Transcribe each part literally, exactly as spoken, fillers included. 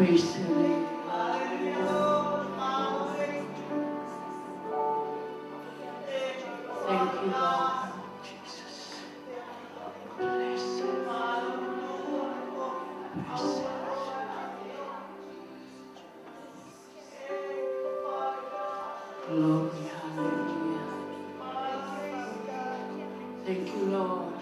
Praise your name. Thank you, Lord Jesus. Bless you. Bless you. Glory, hallelujah. Thank you, Lord.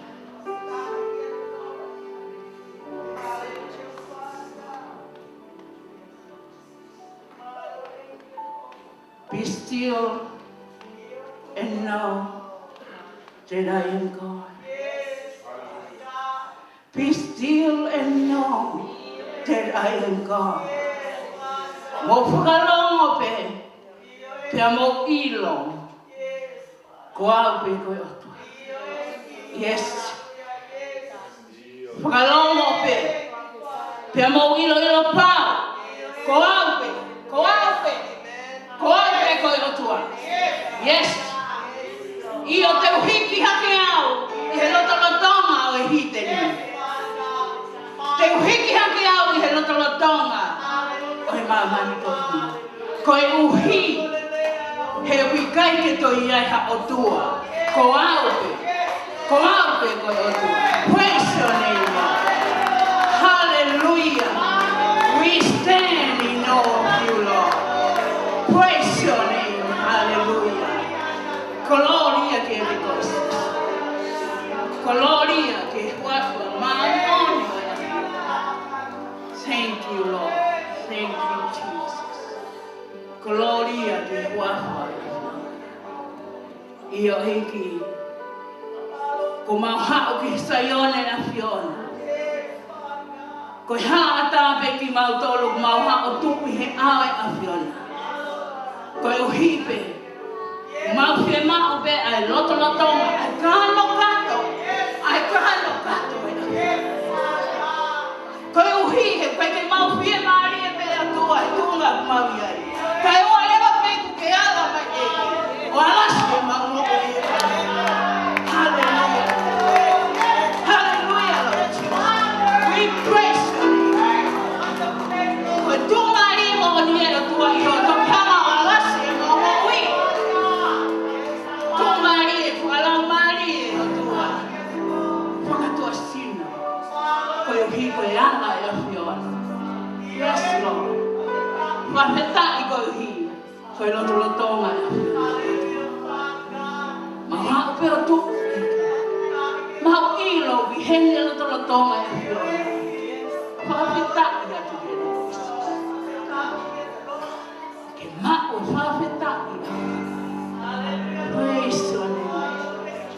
Be still and know that I am God. Be still and know that I am God. Mou fakalongo pē, pea mou ʻilo, ko au pē ko e ʻOtua. Yes. Fakalongo pē, pea mou ʻiloʻilo pau, ko au pē, ko au pē, ko au pē ko e ʻOtua. Yes. ʻIo, te u hiki hake au ʻi he lotolotonga ʻo e hiteni. Te u hiki hake au ʻi he lotolotonga ʻo e māmani ko eni. Koeʻuhi he ʻoku ʻikai ke toe ʻi ai ha ʻOtua. Ko au pē. Ko au pē ko e ʻOtua. Praise your name, Lord. Hallelujah. We stand in awe of you, Lord. Praise your name. Hallelujah. Kolōlia kiate koe, Sīsū. Kolōlia ki he huafa māʻoniʻoni. Thank you, Lord. Thank you, Jesus. Kolōlia ki he huafa. ʻIo ʻEiki, kuo mau haʻu ki Saione ʻa e ʻAfiona. Ko e hā ʻe ʻatā pē kimautolu, mau haʻu ʻo tuʻu ʻi he ʻao ʻo e ʻAfiona. Koeʻuhi pē, mau fiemaʻu pē ʻa e lotolotonga, ʻa e kānokato, ʻa e kānokato ʻo e ʻAfiona. Koeʻuhi he ʻikai ke mau fiemālie pē ʻOtua he tuʻunga ʻoku mau ʻi ai. Kae ʻoua leva pē kuo ke ala mai ʻEiki ʻo alasi ʻemau moʻui. Hallelujah. Hallelujah, Lord Jesus. We praise your name. Ko e tuʻumālie moʻoni ʻa e ʻOtua ʻi hoʻo tokanga ʻo alasi ʻemau moʻui. Tuʻumālie, fakalaumālie ʻOtua. Fakatuʻasino. Koeʻuhi ko e ala ʻo e ʻAfiona. Yes, Lord. Fakafetaʻi koeʻuhi ko e lotolotonga ʻo e ʻAfiona. Mau haʻu pē ʻo tuʻu. Mau ʻilo ʻoku ʻi heni e lotolotonga ʻo e ʻAfiona. Fakafetaʻi atu ki he Ke maʻu e fakafetaʻi. Praise your name.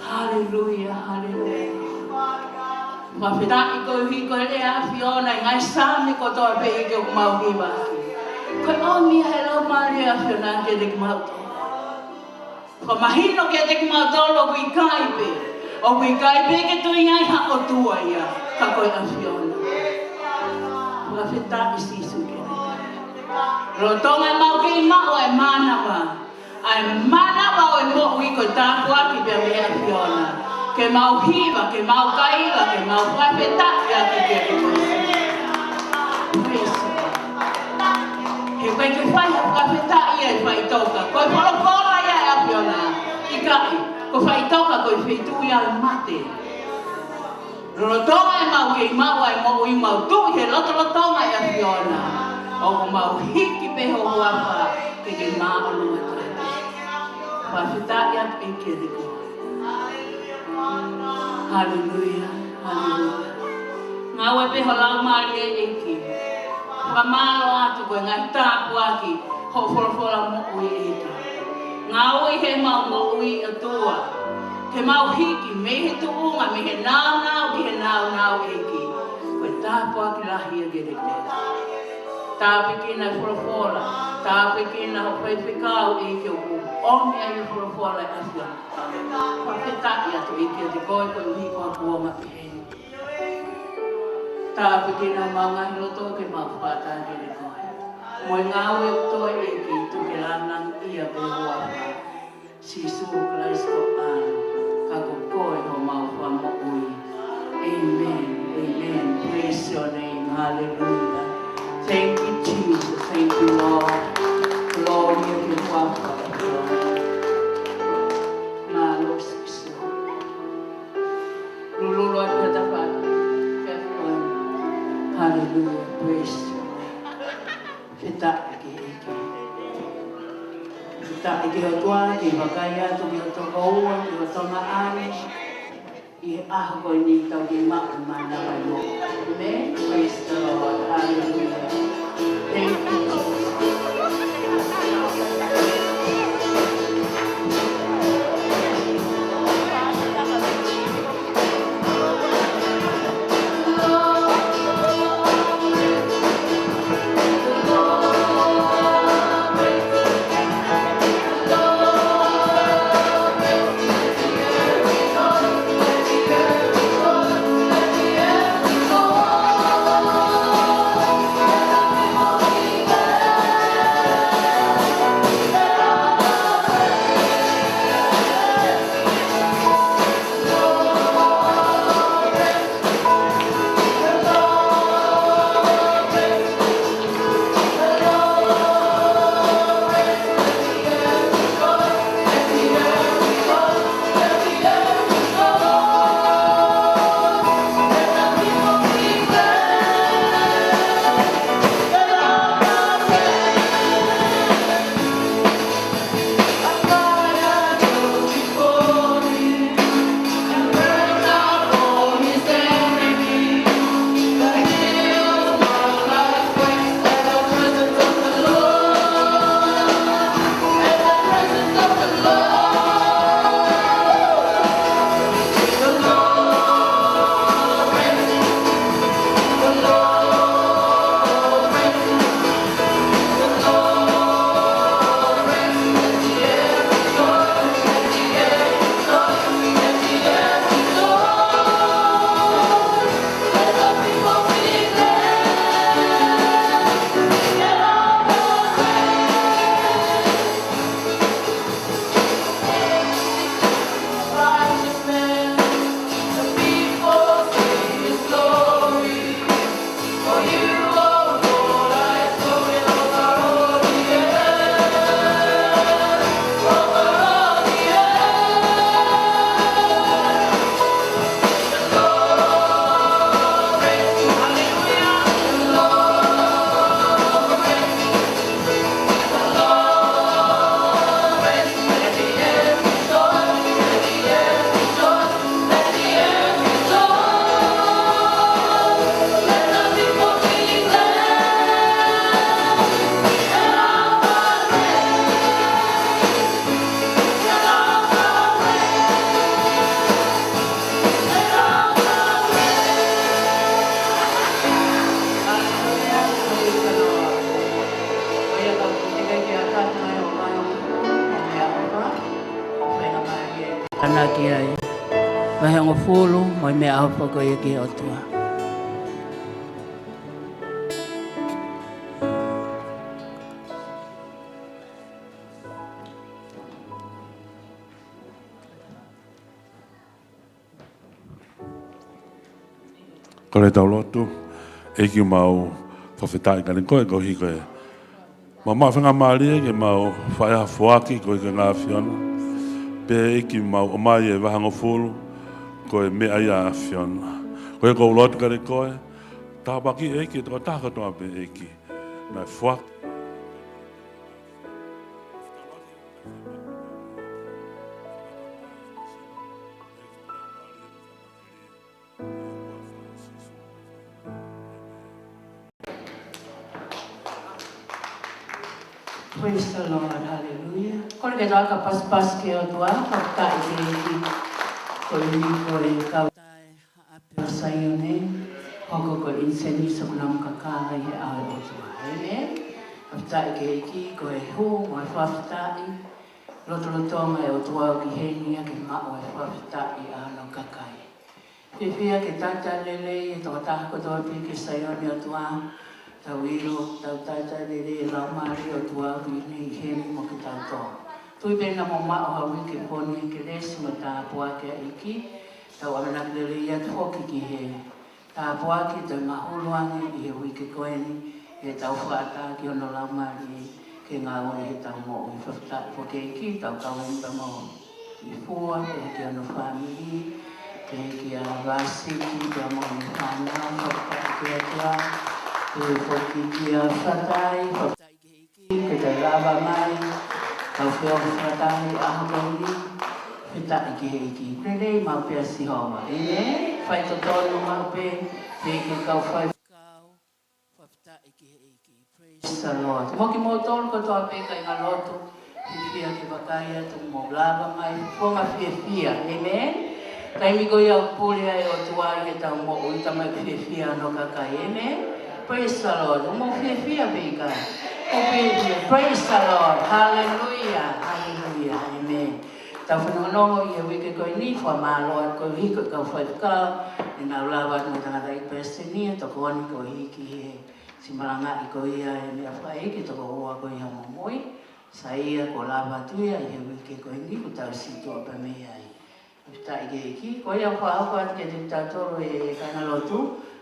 Hallelujah, hallelujah. Fakafetaʻi koeʻuhi ko e lea ʻa e ʻAfiona ʻi he ngaahi Saame kotoa pē ʻEiki ʻoku mau hiva. Ko e ʻomi ʻe he Laumālie ʻo e ʻAfiona kiate kimautolu. Fakamahino kiate kimautolu ʻoku ʻikai pē, ʻoku ʻikai pē ke toe ʻi ai ha ʻOtua ia, ka ko e ʻAfiona. Fakafetaʻi Sīsū ke. Lolotonga ʻemau kei maʻu ʻa e mānava, ʻa e mānava ʻo e moʻui ko e tāpuaki pē ia mei he ʻAfiona. Ke mau hiva, ke mau kaila, ke mau fakafetaʻi ʻaki kiate koe. Praise you. He ʻikai ke fai ha fakafetaʻi ia ʻi faʻitoka. Ko e folofola ia ʻa e ʻAfiona. ʻIkai, ko faʻitoka ko e feituʻu ia ʻo e mate. Lolotonga ʻemau kei maʻu ʻa e moʻui, mau tuʻu ʻi he lotolotonga ʻo e ʻAfiona. ʻOku mau hiki pē ho huafa ke ke māʻolunga atu. Fakafetaʻi atu ʻEiki kiate koe. Haleluia, haleluia. Ngāue pē ho Laumālie ʻEiki. Fakamālō atu ko e ngaahi tāpuaki hoʻo folofola moʻui ʻEiki. Ngāue ʻi heʻemau moʻui ʻOtua. Ke mau hiki mei he tuʻunga, mei he nāunau ki he nāunau ʻEiki. Ko e tāpuaki lahi ia kiate koe. Tāpuekina e folofola, tāpuekina hoʻo faifekau ʻEiki ʻoku ʻomi ai e folofola ʻa e ʻAfiona. Fakafetaʻi atu ʻEiki kiate koe koeʻuhi ko hoʻo kuonga pehē ni. Tāpuekina homau ngaahi loto ke mau fakatauange kiate koe. Mo e ngāue ʻoku toe ʻEiki tuku ke lāngilangiʻia pē ho huafa. Sīsū Kalaisi ko e ʻAlo, ka ko koe homau Fakamoʻui. Amen. Amen. Praise your name. Hallelujah. Thank you. Lulu atu he tafaʻaki. Hallelujah. Praise the Lord. Fakafetaʻi ki he ʻEiki. Fakafetaʻi ki he ʻOtua, ke vakai atu ki hoʻo tokoua, ki hoʻo toʻongaʻane. ʻI he ʻaho ko eni tau kiʻi maʻu mai ʻa e moʻui. Amen. Praise the Lord. Hallelujah. Thank you, Jesus. Ana ki ai. Vahe hongofulu, mo e meʻaʻofa ko ia ki he ʻOtua. Kole tau lotu. ʻEiki, mau fakafetaʻi kiate koe koeʻuhi ko e mau maʻu faingamālie ke mau fai ha foaki koeʻuhi ko e ngaahi ʻAfiona. Pea ʻEiki, mau ʻomai e vahe hongofulu ko e meʻa ia ʻa e ʻAfiona. Ko ia ʻoku ou lotu kiate koe, tāpuakiʻi ʻEiki e tokotaha kotoa pē ʻEiki. Naʻe foaki. Praise the Lord, hallelujah. Kole ke tau fakapasipasi ki he ʻOtua, fakafetaʻi ki he ʻEiki. Ko e ʻuhi ko e kau ʻapi ʻo Saione, hoko ko e ʻinisēnisi ʻoku nau kakala ʻi he ʻao ʻo e ʻOtua. Amen. Fakafetaʻi ki he ʻEiki, ko e hū mo e fakafetaʻi, lotolotonga e ʻOtua ʻoku ʻi heni ia ke maʻu e fakafetaʻi ʻa hono kakai. Fiefia ke talitali lelei e tokotaha kotoa pē ki Saione ʻOtua, tau ʻilo, tau talitali lelei e Laumālie ʻo e ʻOtua ʻoku ʻi heni mo kitautolu. Tui pē naʻa mou maʻu ha uike fonu kelesi mo tāpuaki ʻa e ʻEiki, tau ʻamanaki lelei atu foki ki he tāpuaki ʻe toe mahulu ange ʻi he uike ko eni, ʻi heʻetau fakaʻatā ki hono Laumālie ke ngāue ʻi heʻetau moʻui. Fakafetaʻi foki ki he ʻEiki, tau kau eni pea mo e fua, pea ki hono fāmili, Kia Vasiki, kia mo e fānau, fakafetaʻi ki he ʻOtua. Ke foki kia Fatai, fakafetaʻi ki he ʻEiki, ke tau lava mai, tau feohi fakataha he ʻaho ko eni, fakafetaʻi ki he ʻEiki. Lelei maʻu pē ʻa Sihova. ʻĒmeni. Faitotonu maʻu pē, pea ke kau fai Fakafetaʻi ki he ʻEiki. Praise the Lord. Mo kimoutolu kotoa pē kāinga lotu, fiefia ke vakai atu mo lava mai, founga fiefia. ʻĒmeni. Taimi ko ia ʻoku pule ai ʻa e ʻOtua ʻi heʻetau moʻui, tau maʻu e fiefia hono kakai. ʻĒmeni. Praise the Lord. Mou fiefia pē ʻikai? Mou fiefia. Praise the Lord. Hallelujah. Hallelujah. ʻĒmeni. Tau fanongonongo ʻi he uike ko eni, fakamālō atu koeʻuhi ko e kau faifekau, naʻa nau lava atu mo e tangataʻeiki palesiteni, tokoni koeʻuhi ki he siʻi malangaʻi ko ia ʻa e meʻa fai ke tokoua ko ia homou moʻui. Sai ia kuo lava atu ia ʻi he uike ko eni kuo tau situʻa pē mei ai. Fakafetaʻi ki he ʻEiki, ko ia ʻoku fakahoko atu kiate kitautolu ʻe kāinga lotu,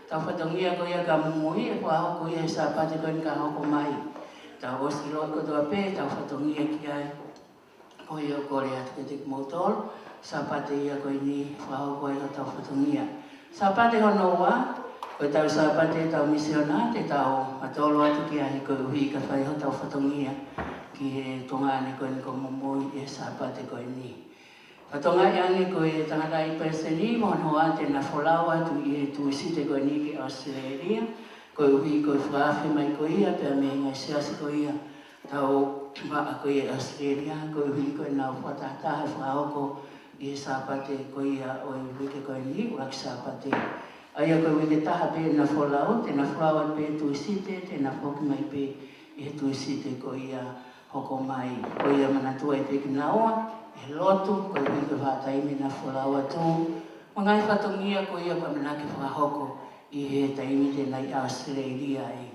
ʻetau fatongia ko ia ka mumui, ʻe fakahoko ia he Sāpate ko eni ka hoko mai. Tau ʻosi ʻilo kotoa pē ʻetau fatongia ki ai. Ko ia ʻoku kole atu kiate kimoutolu, Sāpate ia ko eni fakahoko ai hotau fatongia. Sāpate hono ua, ko ʻetau Sāpate ʻetau misiona, te tau mātolo atu ki ai koeʻuhi ka fai hotau fatongia ki he tuongaʻane ko eni kuo mumui ʻi he Sāpate ko eni. Fakatokangaʻi ange ko e tangataʻeiki palesiteni mo hono hoa te na folau atu ʻi he Tūsite ko eni ki ʻAositelēlia, koeʻuhi ko e fakaafe mai ko ia pea mei he ngaahi siasi ko ia tau vaʻa ko ia ʻi ʻAositelēlia, koeʻuhi ko ʻenau fakatahataha fakahoko ʻi he Sāpate ko ia ʻo e uike ko eni, ʻuluaki Sāpate. ʻA ia ko e uike taha pē ʻena folau, te na folau atu pē Tūsite, te na foki mai pē ʻi he Tūsite ko ia hoko mai. Ko ia manatua ai pē kinaua ʻi he lotu, koeʻuhi ko e vahaʻa taimi ʻena folau atu. Mo e ngaahi fatongia ko ia ʻoku ʻamanaki fakahoko ʻi he taimi te na ʻi ʻAositelēlia ai.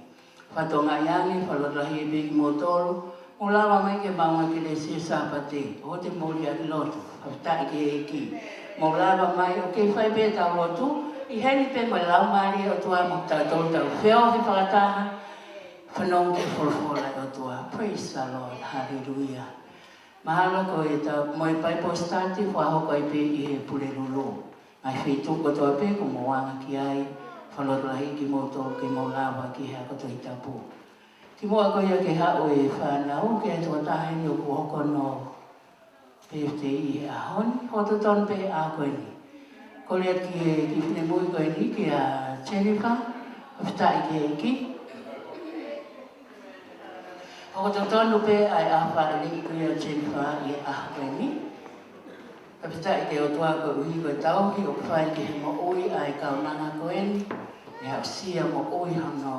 Fakatokangaʻi ange, fakalotolahi pē kimoutolu, mou lava mai ke maʻu e kelesi ʻo e Sāpate, ʻoua te mou liʻaki lotu, fakafetaʻi ki he ʻEiki. Mou lava mai, ʻoku kei fai pē ʻetau lotu, ʻi heni pē mo e Laumālie ʻo e ʻOtua mo kitautolu tau feohi fakataha, fanongo ki he folofola ʻa e ʻOtua. Praise the Lord, hallelujah. Mahalo ko ʻetau, mo e Bible study, fakahoko ai pē ʻi he Pulelulu. Ngaahi feituʻu kotoa pē ʻoku mou anga ki ai, fakalotolahi kimoutolu ke mou lava ki he ako Tohi Tapu. Kimuʻa ko ia ke haʻu e fānau, ke ʻi ai ha tokotaha heni ʻoku hoko hono pētēi he ʻaho ni, hokohoko tonu pē he ʻaho ko eni. Kole atu ki he kiʻi finemui ko eni kia Jennifer, fakafetaʻi ki he ʻEiki. Hokohoko tonu pē ʻa e ʻaho fāʻeleʻi ko ia Jennifer ʻi he ʻaho ko eni. Fakafetaʻi ki he ʻOtua koeʻuhi ko e tauhi ʻoku fai ki he moʻui ʻa e kaunanga ko eni, ʻi he aʻusia moʻui hono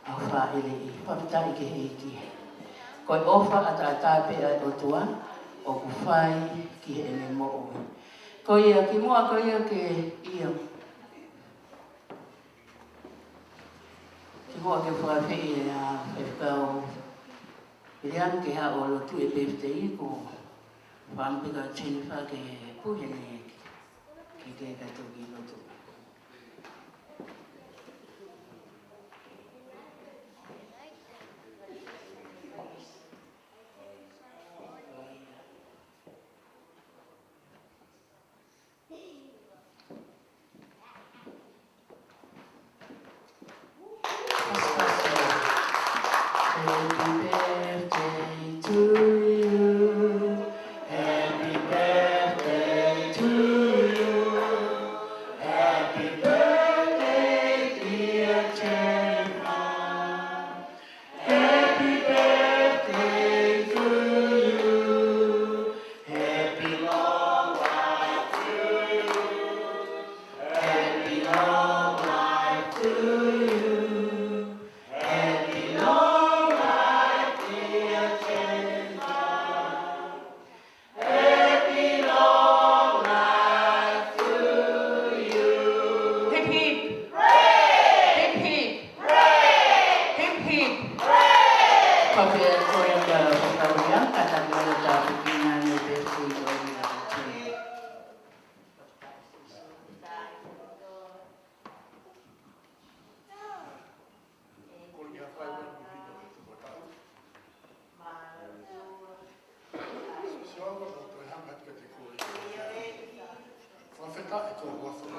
ʻaho fāʻeleʻi. Fakafetaʻi ki he ʻEiki. Ko e ʻofa ʻataʻatā pē ʻa e ʻOtua ʻoku fai ki heʻene moʻui. Ko ia kimuʻa ko ia ke ia. Kimuʻa ke fakaafeʻi ʻa e faifekau Viliami ke haʻu ʻo lotu e pētēi, ko e fakaʻamu pē kia Jennifer ke puke ʻene keke kae toki lotu. Happy birthday to you. Happy birthday to you.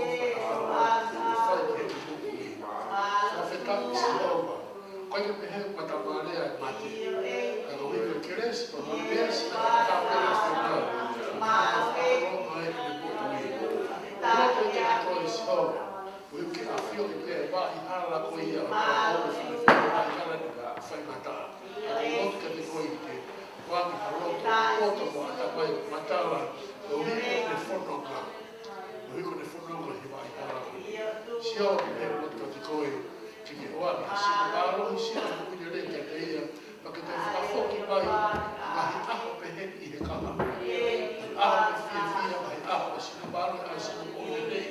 ʻofa ʻa e ʻOtua ʻoku fai ki heʻene moʻui. Fakafetaʻi Sihova. ʻOku ʻikai ke pehē ʻoku matamālea ʻa e mate. Ka koeʻuhi ko e kelesi, ko e kelesi, ko e tāpuaki ʻa e ʻOtua. Ko e fakakoloa ʻa ʻene moʻui. Ko e ʻofa ʻa e ʻOtua Sihova. Koeʻuhi ke ʻafioʻi pē ʻa e vaʻa hala ko ia ʻo e kau fefine vaʻa hala ni ka faingataʻa. Lotu kiate koe ke ke ʻoange ha loto poto mo ha ʻatamai ʻoku matala, koeʻuhi ko ʻene fononga. Koeʻuhi ko ʻene fononga he vaʻa hala ko ia. Sihova, ʻoku ou lotu kiate koe ke ke ʻoange ha sino mālohi, sino moʻui lelei kiate ia, pea ke toe fakafoki mai ʻi he ngaahi ʻaho pehē ni ʻi he kahaʻu. Ngaahi ʻaho ʻo e fiefia, ngaahi ʻaho ʻo e sino mālohi, ʻa e sino moʻui lelei.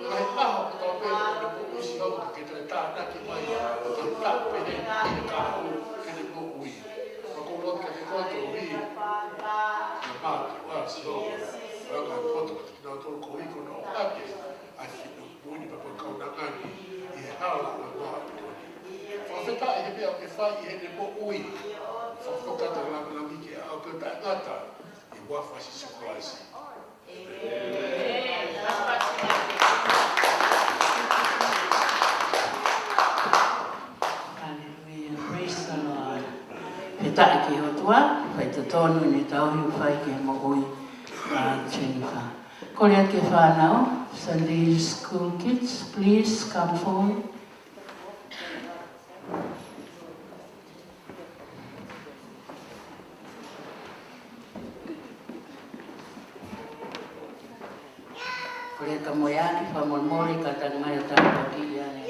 Ngaahi ʻaho kotoa pē ʻo ʻene moʻui, Sihova, ke ke toe tānaki mai, ke toe tāpene ʻi he kahaʻu ki heʻene moʻui. Pea ʻoku ou lotu kiate koe koeʻuhi ko e mātuʻa, Sihova, ʻoku nau poto kiate kinautolu koeʻuhi ko hono ʻoange ʻa e finemui ni pea mo e kaunanga ni ʻi he hala ʻo e mātuʻa ni. Fakafetaʻi he meʻa ʻoku ke fai ʻi heʻene moʻui. Fakafetaʻi ʻa e lāngilangi ki he ʻaho pē ʻo taʻengata, ʻi he huafa ʻo Sīsū Kalaisi. ʻĒmeni. Hallelujah. Praise the Lord. Fakafetaʻi ki he ʻOtua, faitotonu ʻene tauhi ʻoku fai ki he moʻui ʻa Jennifer. Kole atu ki he fānau, Sunday school kids, please come forward. Kole ka mo ia ki fakamolemole ka tali mai ʻo tāpuakiʻi ʻa e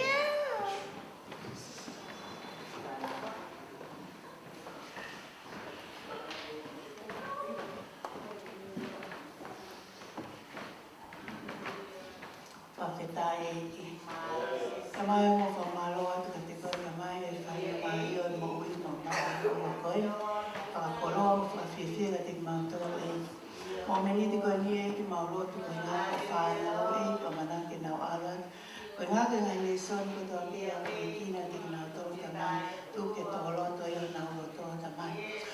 Fakafetaʻi ʻEiki. Tamai, ʻoku mau fakamālō atu kiate koe, Tamai, ʻi he faingamālie ʻo e moʻui ʻoku mau maʻu ʻi he ʻaho ko eni. Fakakoloa mo fakafiefia kiate kimautolu, ʻEiki. Momeniti ko eni, ʻEiki, mau lotu ko e ngaahi fānau, ʻEiki, ʻoku ʻamanaki ke nau ʻalu atu. Ko e ngaahi, ko e ngaahi lēsoni kotoa pē ʻoku ʻikai ke na te kinautolu, Tamai. Tuku ke tokoloto ia honau loto, Tamai.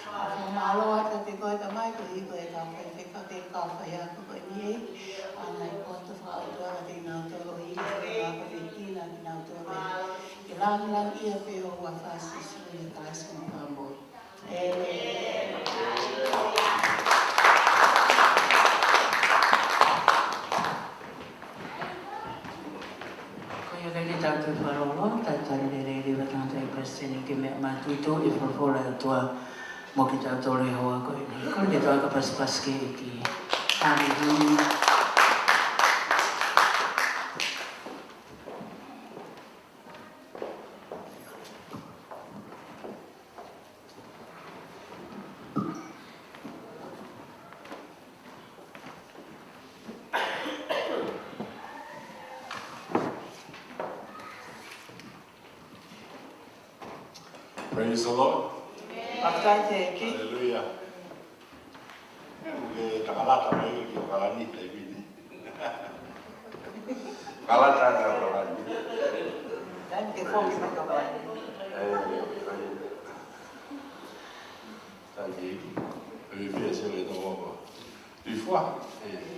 ʻOku mau fakamālō atu kiate koe, Tamai, koeʻuhi ko e kau faifekau, ko e kau faiako ko eni, ʻEiki. ʻA e ngaahi poto fakaʻotua kiate kinautolu, ʻEiki, ko e kau faifekau kiate kinautolu, ʻEiki. Ke lāngilangiʻia pē ho huafa, Sīsū, ʻi he kalasi mo e fakamoʻui. ʻĒmeni. Ko ia ai ʻetau toe fakalongolongo, talitali lelei leva tangataʻeiki palesiteni ke meʻa mātuʻaki ʻi he folofola ʻa e ʻOtua mo kitautolu he houa ko eni. Kole ke tau aka pasipasi ki he ʻEiki. Haleluia. Praise the Lord. Fakafetaʻi ki he ʻEiki. Hallelujah. Ke takalata mai ki ʻAokalani taimi ni. Kalata ki ʻAokalani. Taimi ke foki mai ki ʻAokalani. ʻĒ, ʻio, ʻio, ʻio. Thank you. Very fair, sio le toko. Before. ʻĒ. ʻĒmeni.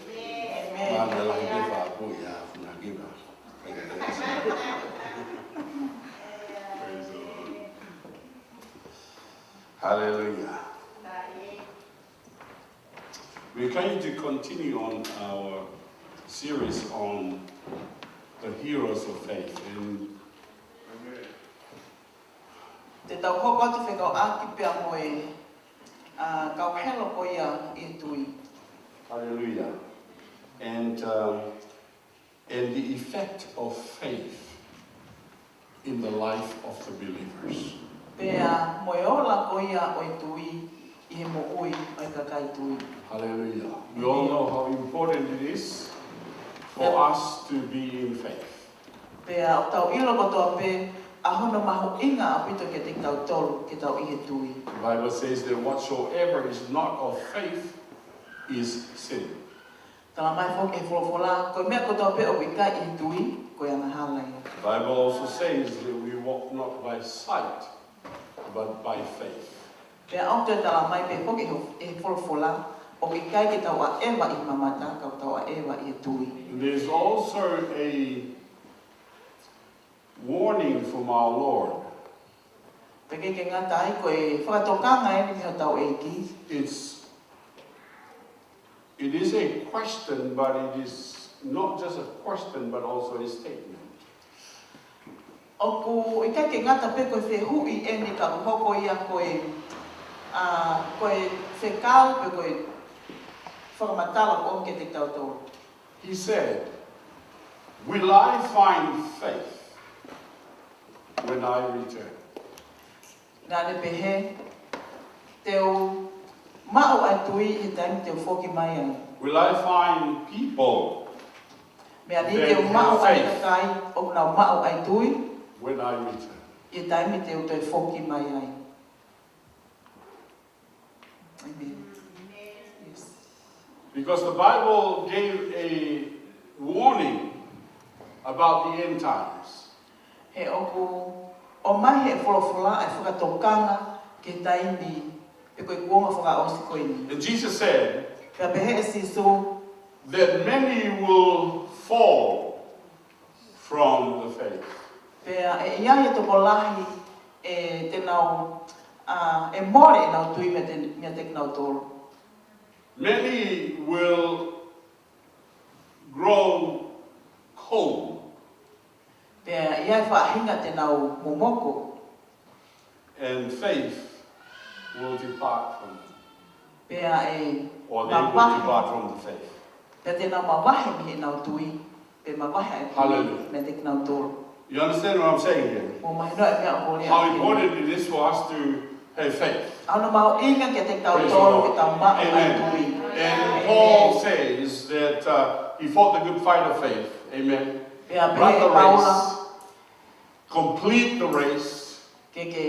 Mana lahi ke fa ko ia funa ke ba. Praise the Lord. Hallelujah. We're going to continue on our series on the heroes of faith. And te tau hoko atu fekauʻaki pea mo e, ʻa, kau hero ko ia ʻi he tui. Hallelujah. And, um, and the effect of faith in the life of the believers. Pea mo e ola ko ia ʻo e tui ʻi he moʻui ʻo e kakai tui. Hallelujah. We all know how important it is for us to be in faith. Pea ʻoku tau ʻilo kotoa pē ʻa hono mahuʻinga ʻaupito kiate kitautolu ke tau ʻi he tui. The Bible says that whatsoever is not of faith is sin. Tala mai foki ʻe he folofola, ko e meʻa kotoa pē ʻoku ʻikai ʻi he tui, ko e angahala ia. The Bible also says that we walk not by sight, but by faith. Pea ʻoku toe tala mai pē foki ʻe he folofola, ʻoku ʻikai ke tau ʻaʻeva ʻi he mamata, ka ʻoku tau ʻaʻeva ʻi he tui. And there's also a warning from our Lord. Pea ʻikai ke ngata ai, ko e fakatokanga eni mei hotau ʻEiki. It's it is a question, but it is not just a question, but also a statement. ʻOku ʻikai ke ngata pē ko e fehuʻi eni ka ʻoku hoko ia ko e, ʻa, ko e fekau pe ko e fakamatala ʻoku ʻomi kiate kitautolu. He said, "Will I find faith when I return?" Naʻa ne pehē, te u maʻu ʻa e tui he taimi te u foki mai ai. Will I find people Meʻa ni te u maʻu ʻa e kakai ʻoku nau maʻu ʻa e tui when I return? he taimi te u toe foki mai ai. Amen. Yes. Because the Bible gave a warning about the end times. He ʻoku ʻomai he folofola ʻa e fakatokanga ki he taimi pe ko e kuonga fakaʻosi ko eni. And Jesus said Pea pehē ʻe Sīsū, that many will fall from the faith. Pea ʻe ʻi ai e tokolahi ʻe te nau, ʻa, ʻe mole ʻenau tui meiate, meiate kinautolu. Many will grow cold Pea ʻe ʻi ai e faʻahinga te nau momoko. and faith will depart from them. Pea ʻe Or they will mavahe, depart from the faith. pea te nau mavahe mei heʻenau tui, pe mavahe ʻa e tui Hallelujah. meiate kinautolu. You understand what I'm saying here? Mou mahinoʻi e meʻa ʻoku ou lea How ʻaki. Important it is for us to have faith. ʻOku mahino mahuʻinga kiate Praise the kitautolu Lord. ke tau maʻu ʻa e Amen. tui. And Paul says that uh, he fought the good fight of faith. Amen. Pea Run the pehē ʻe Paula, race. Complete the race. ke ke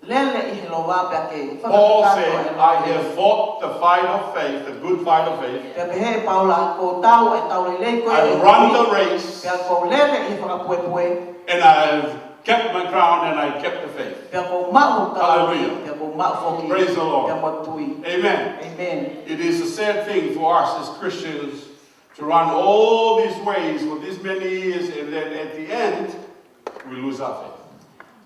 lele ʻi he lova pea ke Paul fakakakato said, e "I lele. have fought the fight of faith, the good fight of faith. Pea pehē ʻe Paula, kuo u tau ʻa e tau lelei ko ē. I've run the race, Pea kuo u lele ʻi he fakapuepue. and I've kept my crown, and I kept the faith." Pea kuo u maʻu ʻa e kalauni. Hallelujah. Pea kuo u maʻu foki. Praise the Lord. Pea mo e tui. Amen. Amen. It is a sad thing for us as Christians to run all these ways for these many years, and then at the end, we lose our faith.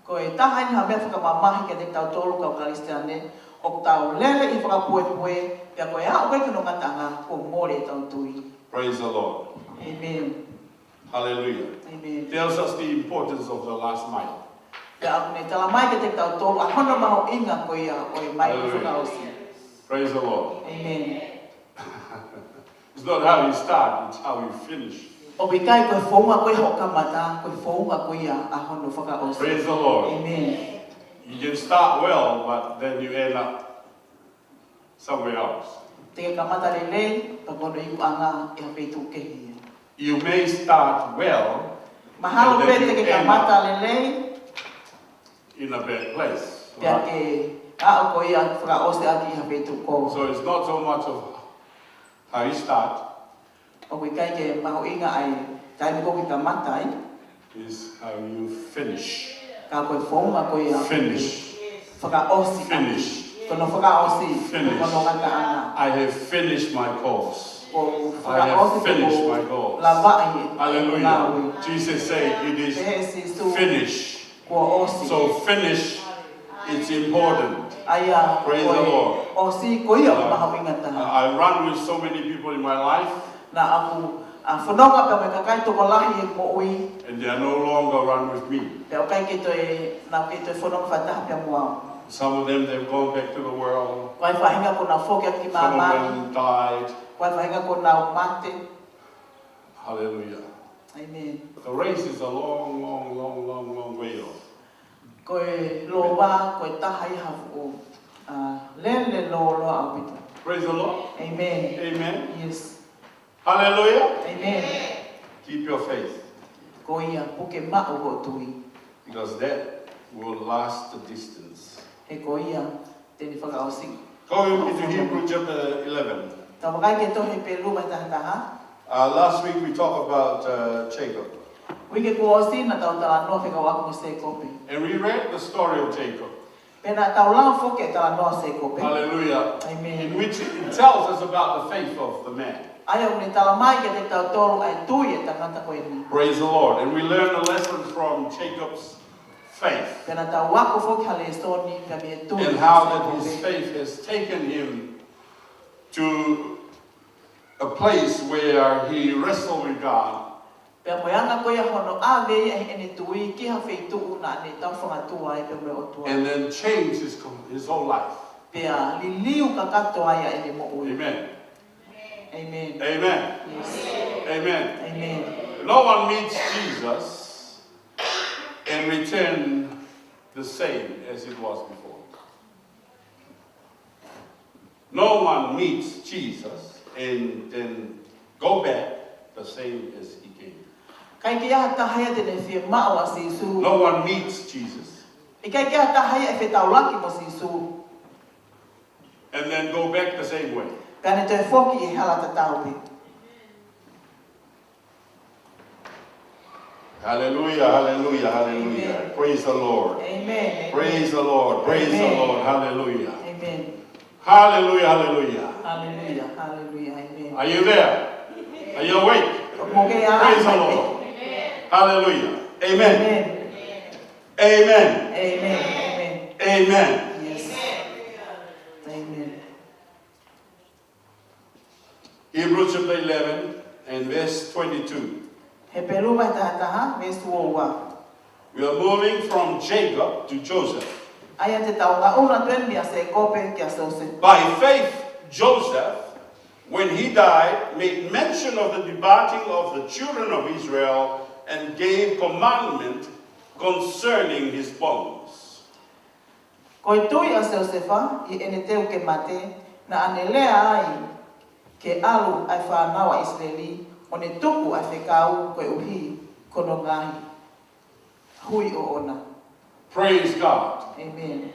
Ko e taha eni ha meʻa fakamamahi kiate kitautolu kau Kalisitiane, ʻoku tau lele ʻi he fakapuepue, pea ko e aʻu ko ē ki hono ngataʻanga, kuo mole ʻetau tui. Praise the Lord. Amen. Hallelujah. Amen. Tells us the importance of the last mile. Pea ʻoku ne tala mai kiate kitautolu ʻa hono mahuʻinga ko ia ʻo e maile Hallelujah. fakaʻosi. Praise the Lord. Amen. It's not how you start, it's how you finish. ʻOku ʻikai ko e founga ko ia hoʻo kamata, ko e founga ko ia ʻa hono fakaʻosi. Praise the Lord. Amen. You can start well, but then you end up somewhere else. Te ke kamata lelei, pea ko hono ikuʻanga ʻi ha feituʻu kehe ia. You may start well, Mahalo and pē then te you ke end kamata up lelei, in a bad place. pea ke aʻu ko ia fakaʻosi ʻaki ʻi ha feituʻu kovi. So it's not so much of how you start, ʻOku ʻikai ke mahuʻinga ʻa e taimi ko ē ke kamata ai, it's how you finish. ka ko e founga ko ia. Finish. Fakaʻosi. Finish. Ko hono fakaʻosi. Finish. Ko hono ngataʻanga. I have finished my course. Ko I have fakaʻosi, finished ko my course. Lavaʻi. Hallelujah. Lavaʻi. Jesus said it is Pehē ʻe Sīsū. Finished. Kuo ʻosi. So finish, it's important. ʻA ia, Praise ko the e Lord. ʻosi ko ia ʻoku Uh, mahuʻinga taha. I I run with so many people in my life, Naʻa ku, ʻa, fononga pea mo e kakai tokolahi he moʻui. and they are no longer run with me. Pea ʻoku ʻikai ke toe, naʻa ku ʻikai toe fononga fakataha pea mo au. Some of them, they've gone back to the world. Ko e faʻahinga kuo nau foki atu ki Some of māmani. Them died. Ko e faʻahinga kuo nau mate. Hallelujah. Amen. The race is a long, long, long, long, long way off. Ko e lova, ko e taha ia ha fuʻu, ʻa, lele lōloa ʻaupito. Praise the Lord. Amen. Amen. Yes. Hallelujah. Amen. Keep your faith, Ko ia, puke maʻu hoʻo tui. Because that will last the distance. He ko ia, te ne fakaʻosi. Going into Hebrew chapter eleven. Tau vakai ki he tohi Hepelū vahe taha taha. Uh, last week we talked about uh, Jacob. Uike kuo ʻosi naʻa tau talanoa fekauʻaki mo Sēkope. And we read the story of Jacob. Pea naʻa tau lau foki e talanoa ʻo Sēkope. Hallelujah. Amen. In which it tells us about the faith of the man. ʻA ia ʻoku ne tala mai kiate kitautolu ʻa e tui ʻa e tangata ko eni. Praise the Lord. And we learn a lesson from Jacob's faith. Pea naʻa tau ako foki ha lēsoni pea mei he tui ʻa Sēkope. And how that his faith has taken him to a place where he wrestled with God. Pea mo e anga ko ia hono ʻave ia ʻene tui ki ha feituʻu naʻa ne tau fangatua ai pea mo e ʻOtua. And then changed his, his whole life. Pea liliu kakato ai ʻa ʻene moʻui. Amen. Amen. Amen. Yes. Amen. Amen. No one meets Jesus and return the same as it was before. No one meets Jesus and then go back the same as he came. ʻIkai ke ʻi ai ha taha ia te ne fiemaʻu ʻa Sīsū. No one meets Jesus. ʻIkai ke ʻi ai ha taha ia ʻe fetaulaki mo Sīsū. And then go back the same way. Pea ne toe foki ʻi he hala tatau pē. Hallelujah, hallelujah, hallelujah. Amen. Praise the Lord. Amen. Praise the Lord. Praise the Lord. Hallelujah. Amen. Hallelujah, hallelujah. Hallelujah, hallelujah. Amen. Are you there? Are you awake? Praise the Lord. Hallelujah. Amen. Amen. Amen. Amen. Amen. Yes. Amen. Hebrews chapter eleven and verse twenty-two. Hepelū vahe taha taha, veesi ua ua. We are moving from Jacob to Joseph. ʻA ia te tau ngaʻunu atu eni mei a Sēkope kia Siosefa. By faith, Joseph, when he died, made mention of the departing of the children of Israel and gave commandment concerning his bones. Ko e tui ʻa Siosefa, ʻi heʻene teu ke mate, naʻa ne lea ai ke ʻalu ʻa e fānau ʻa ʻIsileli, ʻo ne tuku ʻa e fekau koeʻuhi ko hono ngaahi hui ʻoʻona. Praise God. Amen.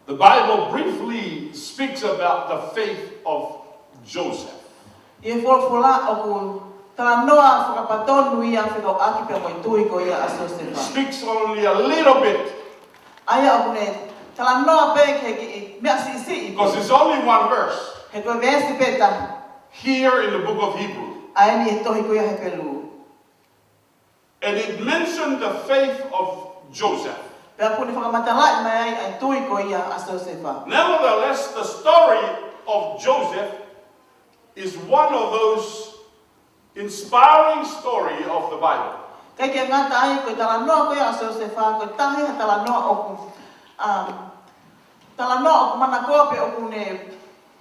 The Bible briefly speaks about the faith of Joseph. ʻI he folofola ʻoku talanoa fakapatonu ia fekauʻaki pea mo e tui ko ia ʻa Siosefa. Speaks only a little bit. ʻA ia ʻoku ne talanoa pē ki he kiʻi meʻa siʻisiʻi. Because it's only one verse. He ko e veesi pē taha. Here in the book of Hebrew. ʻA eni he tohi ko ia Hepelū. And it mentioned the faith of Joseph. Pea ʻoku ne fakamatalaʻi mai ai ʻa e tui ko ia ʻa Siosefa. Nevertheless, the story of Joseph is one of those inspiring story of the Bible. ʻIkai ke ngata ai, ko e talanoa ko ia ʻa Siosefa, ko e taha ia ha talanoa ʻoku, um, talanoa ʻoku manakoa pea ʻoku ne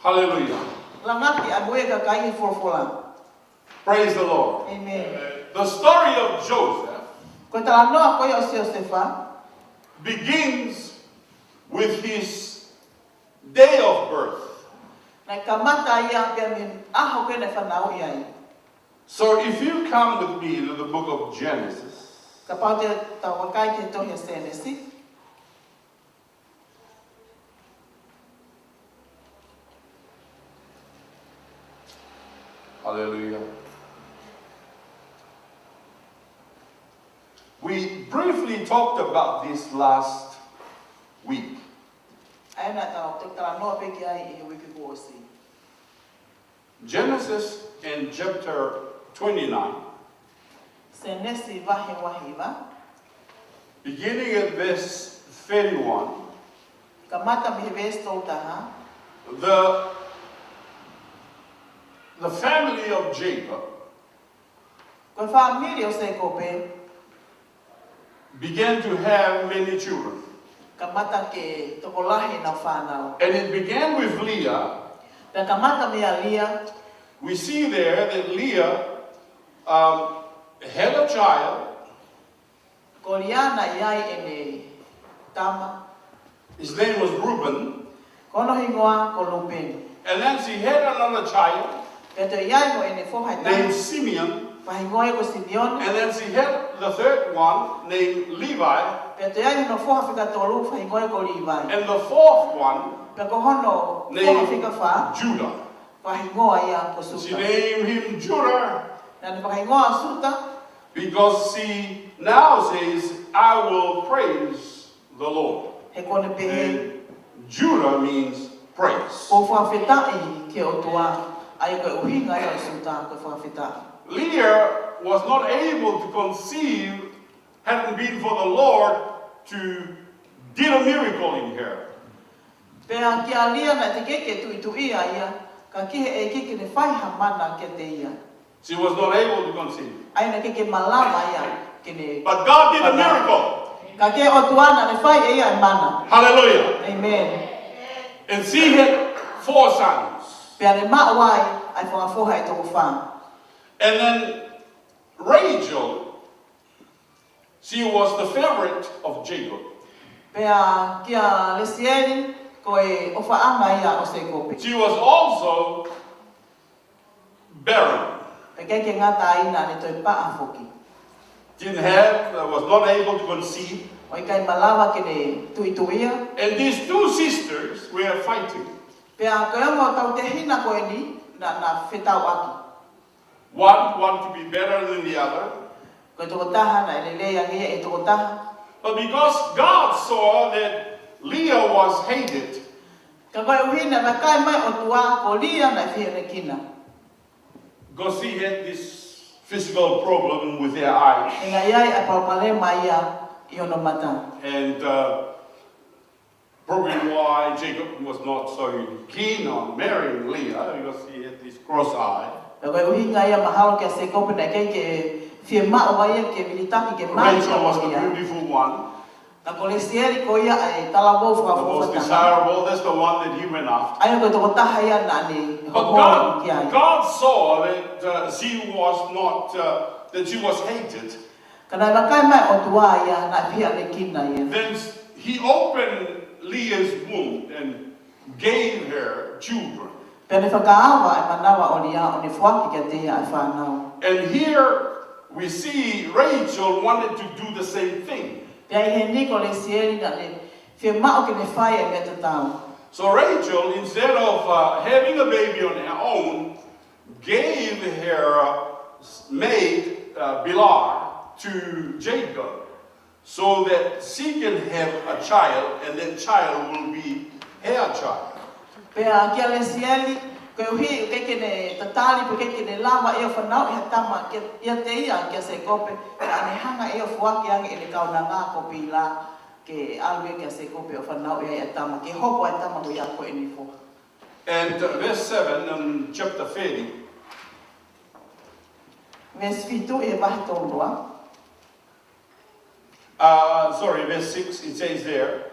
Hallelujah. Langaki ʻa e moʻui ʻa e kakai he folofola. Praise the Lord. Amen. The story of Joseph Ko e talanoa ko ia ʻo Siosefa begins with his day of birth. Naʻe kamata ia pea mei he ʻaho ko ē naʻe fanauʻi ai. So if you come with me to the book of Genesis, Kapau te tau vakai ki he tohi ʻa Sēnesi. Hallelujah. We briefly talked about this last week. ʻA ia naʻa tau talanoa pē ki ai ʻi he uike kuo ʻosi. Genesis in chapter twenty-nine. Sēnesi vahe ua hiva. Beginning at verse thirty-one. Kamata mei he veesi tolu taha. The, the family of Jacob Ko e fāmili ʻo Sēkope began to have many children. Kamata ke tokolahi ʻenau fānau. And it began with Leah. Pea kamata mei a Lia. We see there that Leah, um, had a child. Ko Lia naʻe ʻi ai ʻene tama. His name was Reuben. Ko hono hingoa ko Lūpeni. And then she had another child. Pea toe ʻi ai mo ʻene foha ʻe taha. Named Simeon. Fakahingoa ia ko Simione. And then she had the third one named Levi. Pea toe ʻi ai hono foha fika tolu, fakahingoa ia ko Līvai. And the fourth one Pea ko hono foha named fika fā. Judah. Fakahingoa ia ko Siuta. She named him Judah. Naʻa ne fakahingoa Siuta. Because she now says, "I will praise the Lord." He ko ʻene pehē, And Judah means praise. Ko e fakafetaʻi ki he ʻOtua, ʻa ia ko e ʻuhinga ia ʻo Siuta ko e fakafetaʻi. Leah was not able to conceive hadn't been for the Lord to did a miracle in her. Pea kia Lia naʻe teʻeki ke tuʻituʻia ia, ka ki he ʻEiki ke ne fai ha mana kiate ia. She was not able to conceive. ʻA ia naʻe teʻeki ke malava ia ke ne But God did a miracle. Ka ki he ʻOtua naʻa ne fai ʻe ia e mana. Hallelujah. Amen. And she had four sons. Pea ne maʻu ai ʻa e fanga foha ʻe toko fā. And then Rachel, she was the favorite of Jacob. Pea kia Lesieli, ko e ʻofaʻanga ia ʻo Sēkope. She was also barren. Pea ʻikai ke ngata ai naʻa ne toe paʻa foki. Didn't have, uh, was not able to conceive. ʻO ʻikai malava ke ne tuʻituʻia. And these two sisters were fighting. Pea ko e ongo tautehina ko eni naʻa na fetauʻaki. One want to be better than the other. Ko e tokotaha naʻe lelei ange ia ʻi he tokotaha. But because God saw that Leah was hated, Ka koeʻuhi naʻe vakai mai ʻOtua ko Lia naʻe fihiʻanekina. Because she had this physical problem with her eyes. He naʻe ʻi ai ʻa e palopalema ia ʻi hono mata. And, uh, probably why Jacob was not so keen on marrying Leah, because she had this cross eye. Pea ko e ʻuhinga ia mahalo kia Sēkope naʻe ʻikai ke fiemaʻu ai ia ke vilitaki ke mate Rachel was the ʻa ia. Beautiful one. Ka ko Lesieli ko ia ʻa e talavou The most fakafofonga. Desirable, that's the one that he went after. ʻA ia ko e tokotaha ia naʻa ne But hoholo God, ki ai. God saw that, uh, she was not, uh, that she was hated. Ka naʻe vakai mai ʻOtua ia naʻe fihiʻanekina ia. Then he opened Leah's womb and gave her children. Pea ne fakaava ʻa e manava ʻo Lia ʻo ne foaki kiate ia ʻa e fānau. And here we see Rachel wanted to do the same thing. Pea ʻi heni ko Lesieli naʻa ne fiemaʻu ke ne fai ʻa e meʻa tatau. So Rachel, instead of, uh, having a baby on her own, gave her maid, uh, Bilhah to Jacob so that she can have a child and that child will be her child. Pea kia Lesieli, koeʻuhi ʻoku ʻikai ke ne tatali, ʻoku ʻikai ke ne lava ia ʻo fanauʻi ha tama kia, ʻiate ia kia Sēkope, naʻa ne hanga ia ʻo foaki ange ʻene kaunanga ko Pila ke ʻalu ia kia Sēkope ʻo fanauʻi ai ʻa e tama, ke hoko ʻa e tama ko ia ko ʻene foha. And, uh, verse seven in chapter thirty. Veesi fitu ʻi he vahe tolu ua. Uh, sorry, verse six, it says there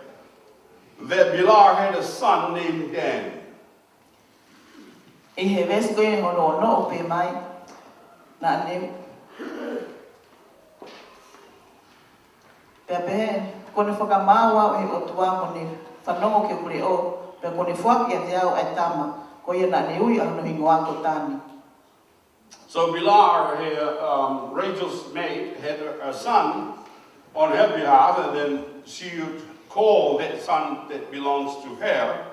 that Bilhah had a son named Dan. ʻI he veesi ko ē hono ono ʻoku pehē mai, naʻa ne Pea pehē, kuo ne fakamaau au ʻe he ʻOtua mo ne fanongo ki hoku leʻo, pea kuo ne foaki kiate au ʻa e tama, ko ia naʻa ne ui ʻa hono hingoa ko Tani. So Bilhah, her, um, Rachel's maid, had a, a son on her behalf, and then she would call that son that belongs to her,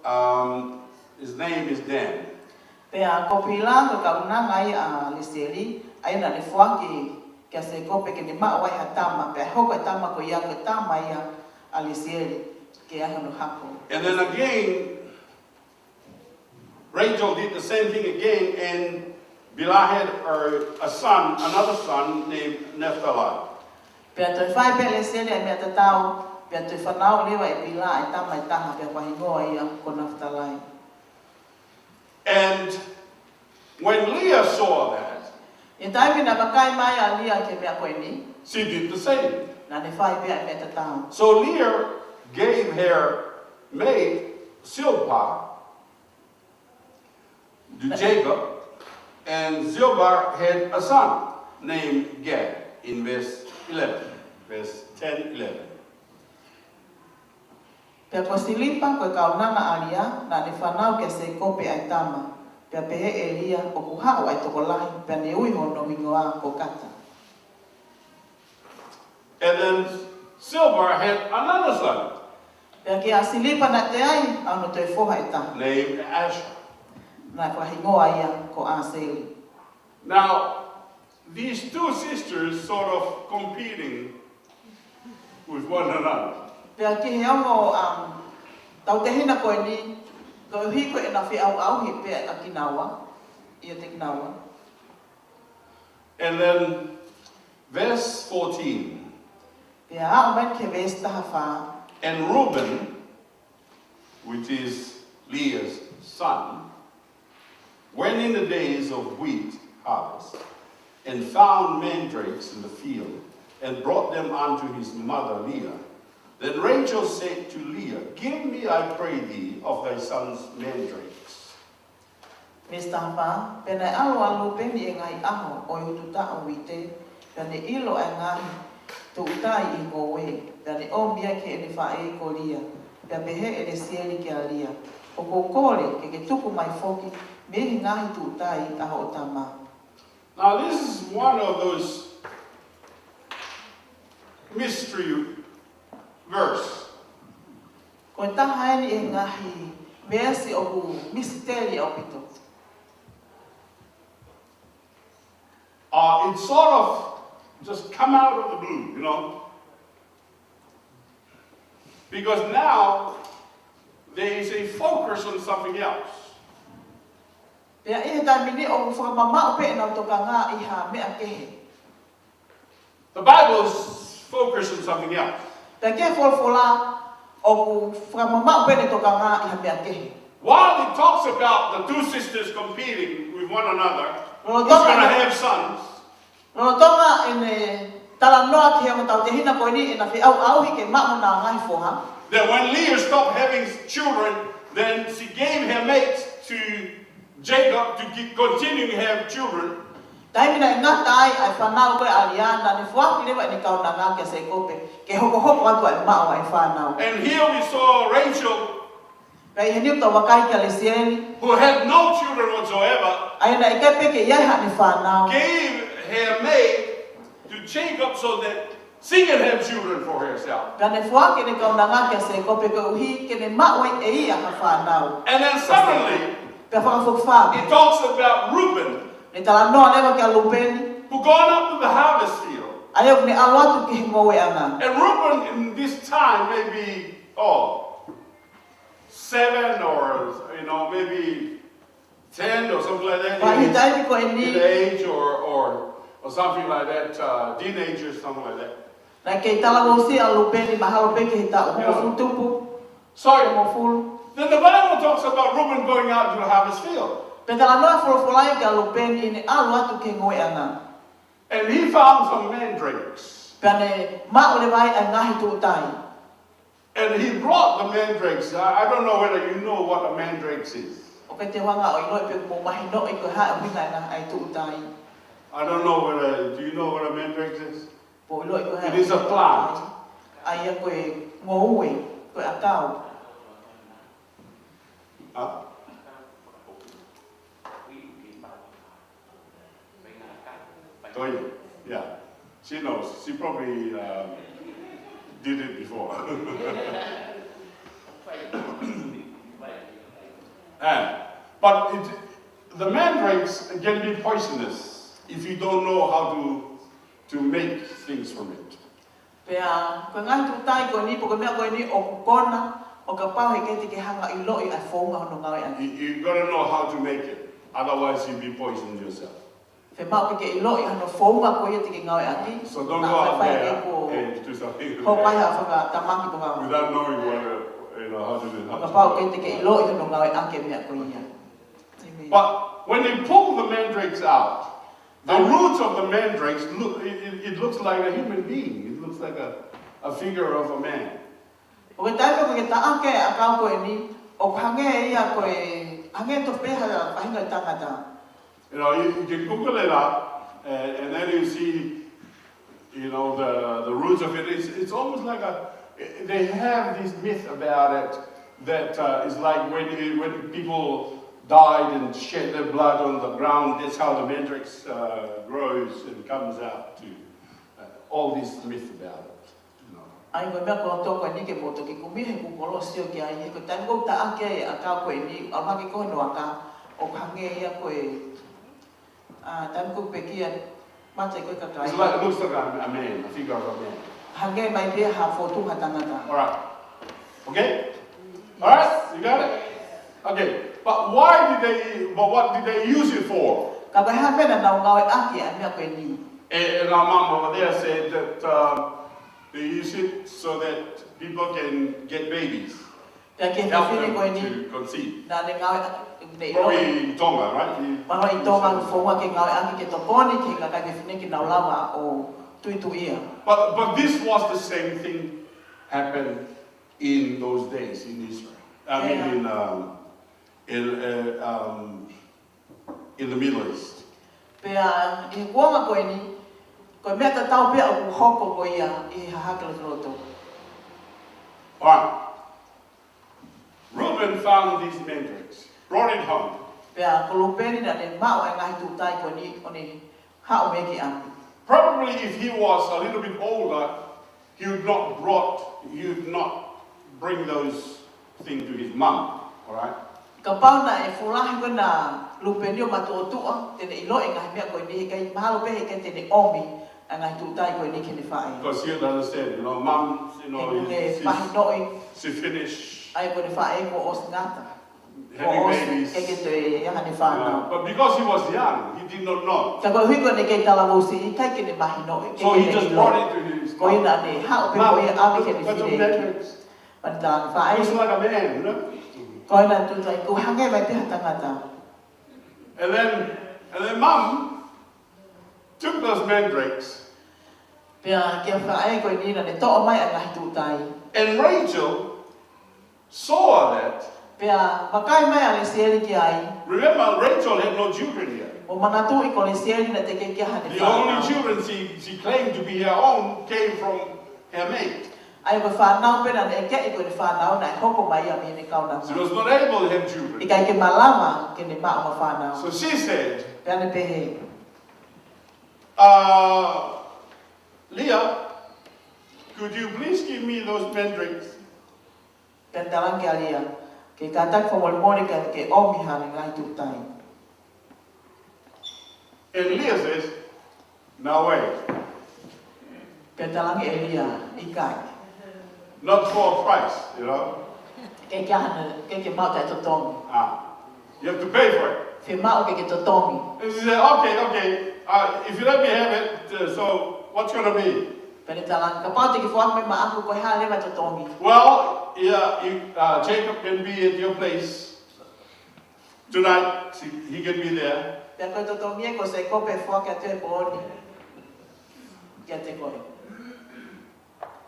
um, his name is Dan. Pea ko Pila ko e kaunanga ia ʻa Lesieli, ʻa ia naʻa ne foaki kia Sēkope ke ne maʻu ai ha tama, pea hoko e tama ko ia ko e tama ia ʻa Lesieli, ke ʻai hono hako. And then again, Rachel did the same thing again, and Bilhah had a, a son, another son named Naphtali. Pea toe fai pē ʻe Lesieli ʻa e meʻa tatau, pea toe fanauʻi leva ʻe Pila ʻa e tama ʻe taha, pea ko e hingoa ia ko Nafitalai. And when Leah saw that, ʻI he taimi naʻe vakai mai ʻa Lia ki he meʻa ko eni, she did the same. Naʻa ne fai pē ʻa e meʻa tatau. So Leah gave her maid Zilpah to Jacob, and Zilpah had a son named Gad in verse eleven, verse ten, eleven. Pea ko Silipa, ko e kaunanga ʻa Lia, naʻa ne fanauʻi kia Sēkope ʻa e tama, pea pehē ʻe Lia, ʻoku haʻu ʻa e tokolahi, pea ne ui hono hingoa ko Kata. And then Zilpah had another son. Pea kia Silipa naʻe toe ʻi ai ʻa hono toe foha ʻe taha. Named Asher. Naʻe fakahingoa ia ko ʻAseli. Now, These two sisters sort of competing with one another. Pea ki he ongo, um, tautehina ko eni, koeʻuhi ko ʻena feʻauʻauhi pē ʻa kinaua, ʻiate kinaua. And then verse fourteen. Pea aʻu mai ki he veesi taha fā. And Reuben, which is Leah's son, went in the days of wheat harvest, and found mandrakes in the field, and brought them unto his mother Leah. Then Rachel said to Leah, "Give me, I pray thee, of thy son's mandrakes." Veesi taha fā. Pea naʻe ʻalu ʻa Lūpeni ʻi he ngaahi ʻaho ʻo e utu taʻo uite, pea ne ʻilo ʻa e ngaahi tuʻutai ʻi he ngoue, pea ne ʻomi ia ki heʻene faʻē ko Lia. Pea pehē ʻe Lesieli kia Lia, ʻOku ou kole ke ke tuku mai foki mei he ngaahi tuʻutai ʻa hoʻo tama. Now, this is one of those mystery verse. Ko e taha eni ʻi he ngaahi veesi ʻoku misiteli ʻaupito. Uh, it sort of just come out of the blue, you know. Because now there is a focus on something else. Pea ʻi he taimi ni ʻoku fakamamaʻu pē ʻenau tokanga ʻi ha meʻa kehe. The Bible is focused on something else. Pea ki he folofola ʻoku fakamamaʻu pē ʻene tokanga ʻi ha meʻa kehe. While it talks about the two sisters competing with one another, who's gonna have sons, Lolotonga ʻene talanoa ki he ongo tautehina ko eni ʻena feʻauʻauhi ke maʻu honau ngaahi foha. That when Leah stopped having children, then she gave her mate to Jacob to keep, continue to have children. Taimi naʻe ngata ai ʻa e fānau ko ē ʻa Lia, naʻa ne foaki leva ʻene kaunanga kia Sēkope ke hokohoko atu ʻa e maʻu ʻa e fānau. And here we saw Rachel Pea ʻi heni ʻoku tau vakai kia Lesieli, who had no children whatsoever, ʻa ia naʻe ʻikai pē ke ʻi ai haʻane fānau, gave her maid to Jacob so that she can have children for herself. Pea ne foaki ʻene kaunanga kia Sēkope koeʻuhi ke ne maʻu ai ʻe ia ha fānau. And then suddenly, pea fakafokifā, it talks about Reuben, ne talanoa leva kia Lūpeni, who gone up to the harvest field, ʻa ia ʻoku ne ʻalu atu ki he ngoueʻanga. And Reuben in this time maybe, oh, seven or, you know, maybe ten or something like that. Pea ʻi he taimi ko eni, in age or, or, or something like that, uh, teenagers, something like that. Naʻe kei talavou siʻi ʻa Lūpeni, mahalo pē ki he taʻu hongofulu tupu. So, hongofulu. Then the Bible talks about Reuben going out to the harvest field. Pea talanoa e folofola ia kia Lūpeni ʻene ʻalu atu ki he ngoueʻanga. And he found some mandrakes. Pea ne maʻu leva ai ʻa e ngaahi tuʻutai. And he brought the mandrakes. I, I don't know whether you know what a mandrakes is. ʻOku ʻikai te u hanga ʻo ʻiloʻi pe ʻoku mou mahinoʻi ko e hā e ʻuhinga ʻa e ngaahi tuʻutai. I don't know whether, do you know what a mandrakes is? Pe ʻoku ʻiloʻi ko e hā? It is a plant. ʻA ia ko e ngoue, ko e ʻakau. Huh? Oh, yeah. Yeah. She knows. She probably, um, did it before. Eh, but it, the mandrakes can be poisonous if you don't know how to, to make things from it. Pea, ko e ngaahi tuʻutai ko eni, pe ko e meʻa ko eni ʻoku kona, ʻo kapau heʻikai te ke hanga ʻiloʻi ʻa e founga hono ngāueʻanga. You, you gotta know how to make it. Otherwise, you'll be poisoned yourself. Fiemaʻu ke ke ʻiloʻi hono founga ko ia te ke ngāueʻaki. So don't go out there and do something. Hoko ai ha fakatamaki pe ko e hā. Without knowing what, uh, you know, how to do it. Kapau heʻikai te ke ʻiloʻi hono ngāueʻaki e meʻa ko ia. Amen. But when they pull the mandrakes out, the roots of the mandrakes look, it, it, it looks like a human being. It looks like a, a figure of a man. ʻI he taimi ʻoku ke taʻaki e ʻakau ko eni, ʻoku hangē ia ko e, hangē tofu pē ha faʻahinga tangata. You know, you, you can Google it up, and, and then you see, you know, the, the roots of it. It's, it's almost like a, they have this myth about it that, uh, is like when, when people died and shed their blood on the ground, that's how the mandrake, uh, grows and comes out too. Uh, all this myth about it. ʻA ia ko e meʻa ko e toko eni ke mou toki kumi he Google ʻo sio ki ai, he ko e taimi ʻoku taʻaki ai e ʻakau ko eni, ʻalu hake ki hono aka, ʻoku hangē ia ko e, ʻa, taimi ʻoku pekia, Mate ko e kakai. It's like, it looks like a, a man, a figure of a man. Hangē mai pē ha fotu ha tangata. All right. Okay? All right? You got it? Okay. But why did they, but what did they use it for? Ka ko e hā e meʻa naʻa nau ngāueʻaki ʻa e meʻa ko eni? And, and our mom over there said that um, they use it so that people can get babies, Pea ki he help fefine them ko eni, to conceive. naʻa ne ngāueʻaki, ne ʻilo. Probably in Tonga, right? You- Mahalo ʻi Tonga, founga ke ngāueʻaki ke tokoni ki he kakai fefine ke nau lava ʻo tuituʻia. But, but this was the same thing happened in those days in Israel. I mean, Yeah. in, um, in, uh, um, in the Middle East. Pea ʻi he kuonga ko eni, ko e meʻa tatau pē ʻoku hoko ko ia ʻi he hahake loto. All right. Reuben found these mandrakes, brought it home. Pea ko Lūpeni naʻa ne maʻu ʻa e ngaahi tuʻutai ko eni ʻo ne haʻu mei he ʻapi. Probably if he was a little bit older, he would not brought, he would not bring those things to his mum, all right? Kapau naʻe fuʻu lahi ko ena Lūpeni ʻo matuʻotuʻa, te ne ʻilo e ngaahi meʻa ko eni, heʻikai mahalo pē heʻikai te ne ʻomi ʻa e ngaahi tuʻutai ko eni ki heʻene faʻē. Because he would understand, you know, mum, you He know, ʻoku ne is, is, mahinoʻi, she finished ʻa ia ko ʻene faʻē kuo ʻosi ngata. Kuo having ʻosi, babies. ʻikai ke toe ʻi ai haʻane fānau. Uh, but because he was young, he did not know. Ka koeʻuhi ko ʻene kei talavou siʻi, ʻikai ke ne mahinoʻi, ʻikai So ke he ne just ʻilo. brought it to his Ko ia mum. naʻa ne haʻu pē Mum, ko ia ʻave ki look, heʻene look at the fefine. mandrakes. Pea ne talaange, faʻē, Looks like a man, you know? ko ena tuʻutai, ʻoku hangē mai pē ha tangata. And then, and then mum took those mandrakes. Pea kia faʻē ko eni naʻa ne toʻo mai ʻa e ngaahi tuʻutai. And Rachel saw that. Pea vakai mai ʻa Lesieli ki ai. Remember, Rachel had no children yet. ʻO manatuʻi ko Lesieli naʻe teʻeki ke ʻi ai haʻane The only fānau. children she, she claimed to be her own came from her mate. ʻA ia ko e fānau pē naʻa ne ʻekeʻi ko ʻene fānau naʻe hoko mai ia mei heʻene kaunanga. She was not able to have children. ʻIkai ke malava ke ne maʻu ha fānau. So she said, Pea ne pehē, uh, Leah, could you please give me those mandrakes? Pea talaange kia Lia, ke kātaki fakamolemole ke ke ʻomi haʻane ngaahi tuʻutai. And Leah says, no way. Pea talaange ʻe Lia, ʻikai. Not for a price, you know. ʻIkai ke ʻi ai haʻane, ʻikai ke maʻu taʻetotongi. Ah, you have to pay for it. Fiemaʻu ke ke totongi. And she said, okay, okay, uh, if you let me have it, uh, so what's going to be? Pea ne talaange, kapau te ke foaki mai maʻaku, ko e hā leva e totongi? Well, yeah, you, uh, Jacob can be at your place tonight. He, he can be there. Pea ko e totongi ē ko Sēkope foaki atu he pō ni kiate koe.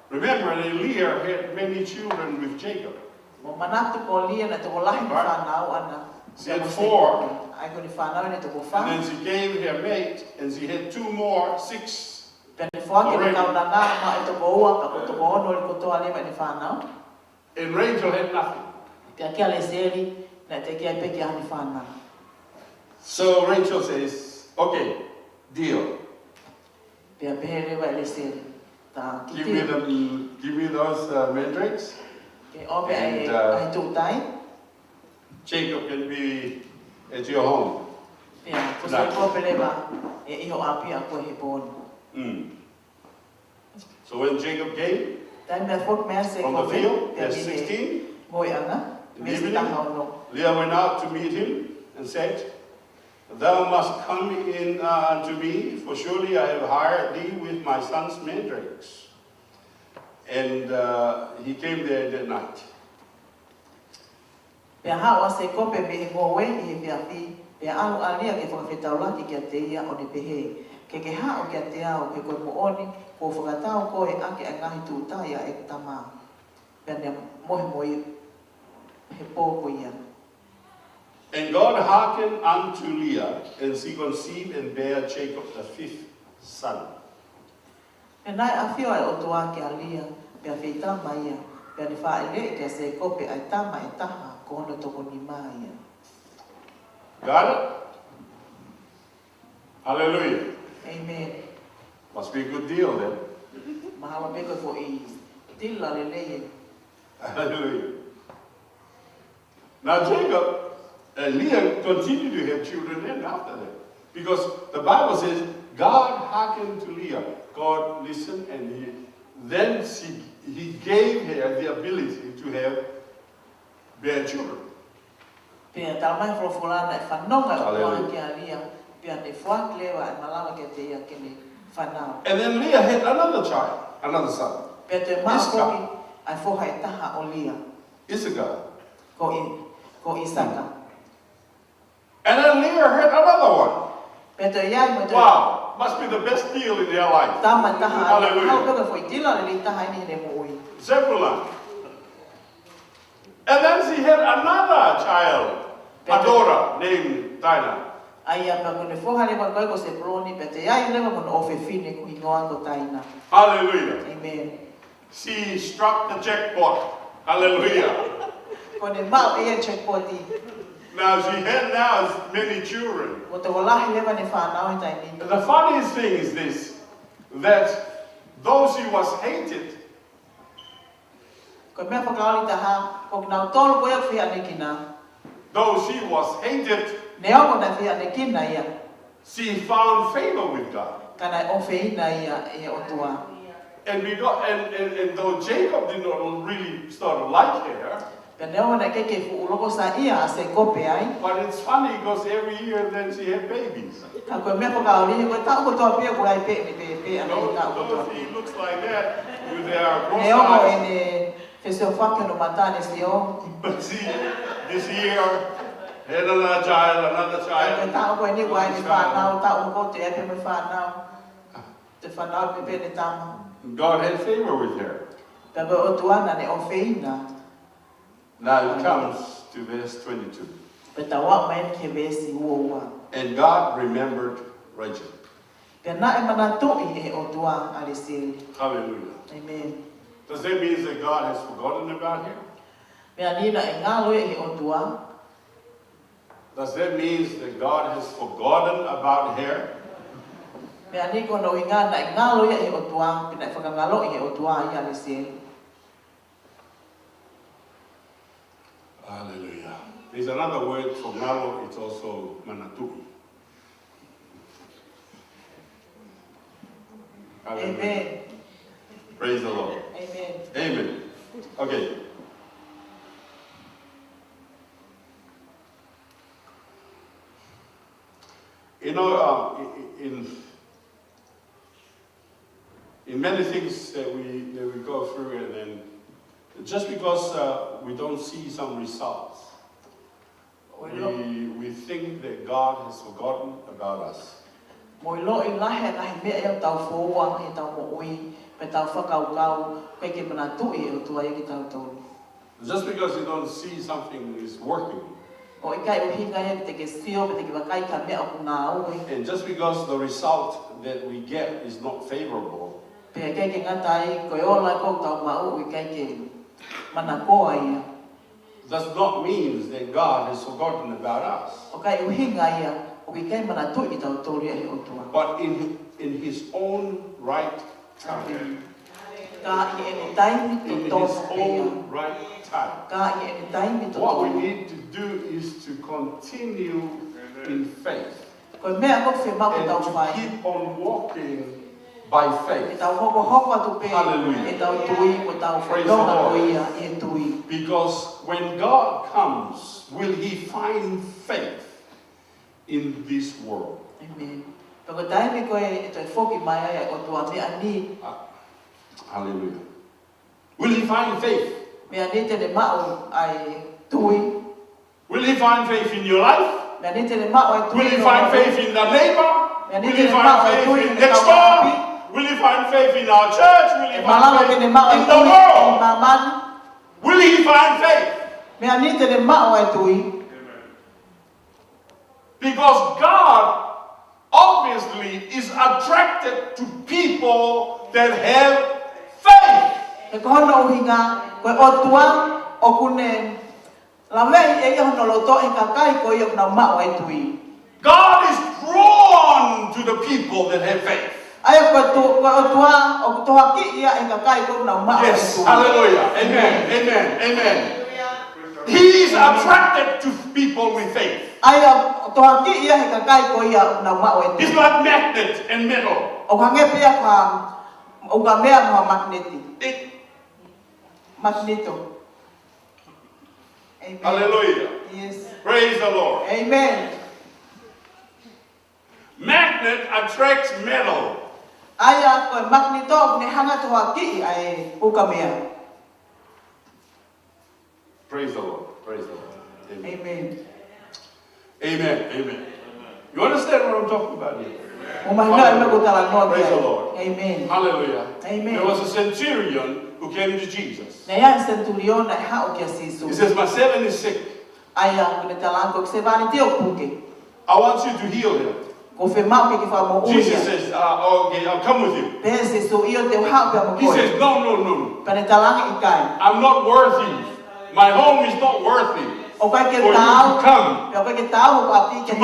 Remember that Leah had many children with Jacob. Mou manatu ko Lia naʻe tokolahi e fānau ʻana. She had four. ʻA ia ko ʻene fānau ʻe toko fā. And then she gave her mate, and she had two more, six. Pea ne foaki ʻene Already. kaunanga, maʻu e toko ua, pea ko e toko ono ʻoku toʻo leva ʻene fānau. And Rachel had nothing. Pea kia Lesieli, naʻe teʻeki ai pē ke ʻi ai haʻane fānau. So Rachel says, okay, deal. Pea pehē leva ʻe Lesieli, tā Give me kitia. them, give me those uh, mandrakes. Ke ʻomi ʻa e, And, uh, ʻa e tuʻutai. Jacob can be at your home. Pea, ko Sēkope leva ʻe ʻi ho ʻapi ʻa koe he pō ni. Mm. So when Jacob came, Taimi naʻe foki mai ai ʻa Sēkope, from the field, pea verse mei he sixteen, ngoueʻanga, in the veesi evening, taha ono. Leah went out to meet him and said, thou must come in uh, unto me, for surely I have hired thee with my son's mandrakes. And uh, he came there that night. Pea haʻu ʻa Sēkope mei he ngoue ʻi he efiafi, pea ʻalu ʻa Lia ke fakafetaulaki kiate ia ʻo ne pehē, ke ke haʻu kiate au, he ko e moʻoni, kuo u fakatau koe ʻaki ʻa e ngaahi tuʻutai ʻa ʻeku tamā. Pea ne mohe mo ia he pō ko ia. And God hearkened unto Leah, and she conceived and bare Jacob the fifth son. Pea naʻe ʻafio ʻa e ʻOtua kia Lia, pea feitama ia, pea ne fāʻeleʻi kia Sēkope ʻa e tama ʻe taha, ko hono toko nima ia. Got it? Hallelujah. Amen. Must be a good deal then. Mahalo pē ko e foʻi tila lelei ē. Hallelujah. Now Jacob and Leah continued to have children then after that. Because the Bible says God hearkened to Leah. God listened, and he then she, he gave her the ability to have bear children. Pea talamai ʻe he folofola naʻe fanongo ʻa e ʻOtua kia Lia, pea ne foaki leva ʻa e malava kiate ia ke ne fānau. And then Leah had another child, another son. Pea toe maʻu foki ʻa e foha ʻe taha ʻo Lia. Issachar. Ko ʻI-, ko ʻIsaka. And then Leah had another one. Pea toe ʻi ai mo e toe Wow, must be the best deal in their life. Tama ʻe taha. Hallelujah. Mahalo ko e foʻi tila lelei taha ʻeni heʻene moʻui. Zebulun. And then she had another child, a daughter named Dinah. ʻA ia pea ko ʻene foha leva ko ē ko Sepuloni, pea toe ʻi ai leva mo hono ʻofefine ko e hingoa ko Taina. Hallelujah. Amen. She struck the jackpot. Hallelujah. Ko ʻene maʻu ʻe ia e jackpot. Now she had now many children. Mo tokolahi leva ʻene fānau he taimi ni. And the funniest thing is this, that though she was hated, Ko e meʻa fakaoli taha, ko kinautolu ko ia ʻoku fehiʻanekina. Though she was hated, Neongo naʻe fehiʻanekina ia, she found favor with God. Ka naʻe ʻofeina ia ʻe he ʻOtua. And, because, and, and, and though Jacob did not really sort of like her, Pea neongo naʻe ʻikai ke fuʻu loko saiʻia ʻa Sēkope ai. But it's funny because every year then she had babies. Ka ko e meʻa fakaoli, he ko e taʻu kotoa pē ʻoku ʻi ai pē ʻene pēpē ʻana he taʻu kotoa pē. He looks like that with their cross eyes. Neongo ʻene fesiofaki hono mata ʻene sio. But see, this year, had another child, another child. Ka ko e taʻu ko eni ʻoku ʻi ai ʻene fānau, taʻu hoko toe ʻi ai pē mo e fānau. Toe fānau pē ʻene tama. God had favor with her. Pea ko e ʻOtua naʻa ne ʻofeina. Now it comes to verse twenty-two. Pea tau aʻu mai ki he veesi uaua. And God remembered Rachel. Pea naʻe manatuʻi ʻe he ʻOtua ʻa Lesieli. Hallelujah. Amen. Does that mean that God has forgotten about her? Meʻa ni naʻe ngalo ia ʻe he ʻOtua? Does that mean that God has forgotten about her? Meʻa ni ko hono ʻuhinga naʻe ngalo ia ʻe he ʻOtua, pe naʻe fakangaloʻi ʻe he ʻOtua ia ʻa Lesieli? Hallelujah. There's another word for ngalo, it's also manatuʻi. Hallelujah. Amen. Praise the Lord. Amen. Amen. Okay. You know, uh, i-, i-, in, in many things that we, that we go through, and then just because, uh, we don't see some results, we, we think that God has forgotten about us. Mo e ʻiloʻi lahi ʻa e ngaahi meʻa ia ʻoku tau foua ʻi heʻetau moʻui, pe tau fakakaukau, ʻoku ʻikai ke manatuʻi ʻe he ʻOtua ia kitautolu. Just because you don't see something is working. ʻOku ʻikai ʻuhinga ia te ke sio, pe te ke vakai ki ha meʻa ʻoku ngāue. And just because the result that we get is not favorable, Pea ʻikai ke ngata ai, ko e ola ko ē ʻoku tau maʻu ʻoku ʻikai ke manakoa ia, does not mean that God has forgotten about us. ʻOku ʻikai ʻuhinga ia ʻoku ʻikai manatuʻi kitautolu ia ʻe he ʻOtua. But in, in his own right time. Ka ʻi heʻene taimi totonu pē ia. In his own right time. Ka ʻi heʻene taimi totonu. What we need to do is to continue in faith. Ko e meʻa ʻoku fiemaʻu ke tau fai. And to keep on walking by faith. Ke tau hokohoko atu pē. Hallelujah. ʻEtau tui, ko ʻetau fononga ko ia ʻi he tui. Praise the Lord. Because when God comes, will he find faith in this world? Amen. Pea ko e taimi ko ē ʻe toe foki mai ai ʻa e ʻOtua, meʻa ni. Ah, hallelujah. Will he find faith? Meʻa ni te ne maʻu ʻa e tui. Will he find faith in your life? Meʻa ni te ne maʻu ʻa e tui. Will he find faith in the neighbor? Meʻa ni te ne maʻu ʻa e tui ʻi he kau ʻapi? Will he find faith in our church? Will he find faith in the world? ʻE malava ke ne maʻu ʻa e tui ʻi māmani? Will he find faith? Meʻa ni te ne maʻu ʻa e tui. Because God obviously is attracted to people that have faith. He ko hono ʻuhinga, ko e ʻOtua ʻoku ne laveʻi ʻe ia hono loto ʻi he kakai ko ia ʻoku nau maʻu ʻa e tui. God is drawn to the people that have faith. ʻA ia ko e ʻOtu-, ko e ʻOtua ʻoku tohoakiʻi ia ʻe he kakai ko ē ʻoku nau maʻu ʻa e tui. Yes, hallelujah. Amen, amen, amen. He is attracted to people with faith. ʻA ia ʻoku tohoakiʻi ia he kakai ko ia ʻoku nau maʻu e tui. He's like magnet and metal. ʻOku hangē pē ia ko ha ukamea mo ha makineti. It Magneto. Amen. Hallelujah. Yes. Praise the Lord. Amen. Magnet attracts metal. ʻA ia ko e makineti ʻoku ne hanga ʻo tohoakiʻi ʻa e ukamea. Praise the Lord. Praise the Lord. Amen. Amen. Amen. Amen. You understand what I'm talking about here? ʻOku mahino ʻa e meʻa ʻoku ou talanoa ki ai. Praise the Lord. Amen. Hallelujah. Amen. There was a centurion who came to Jesus. Naʻe ʻi ai e senitulioné naʻe haʻu kia Sīsū. He says, "My servant is sick." ʻA ia ʻoku ne talaange, "Ko e sevāniti ʻoku puke." "I want you to heal him." ʻOku ou fiemaʻu ke ke fakamoʻui ia. Jesus says, "Uh, okay, I'll come with you." Pehē ʻe Sīsū, "ʻIo, te u haʻu pea mo koe." He says, "No, no, no, no. Pea ne talaange, "ʻIkai." "I'm not worthy. My home is not worthy for you to come to my place. ʻOku ʻikai ke taau, pea ʻoku ʻikai ke taau hoku ʻapi ke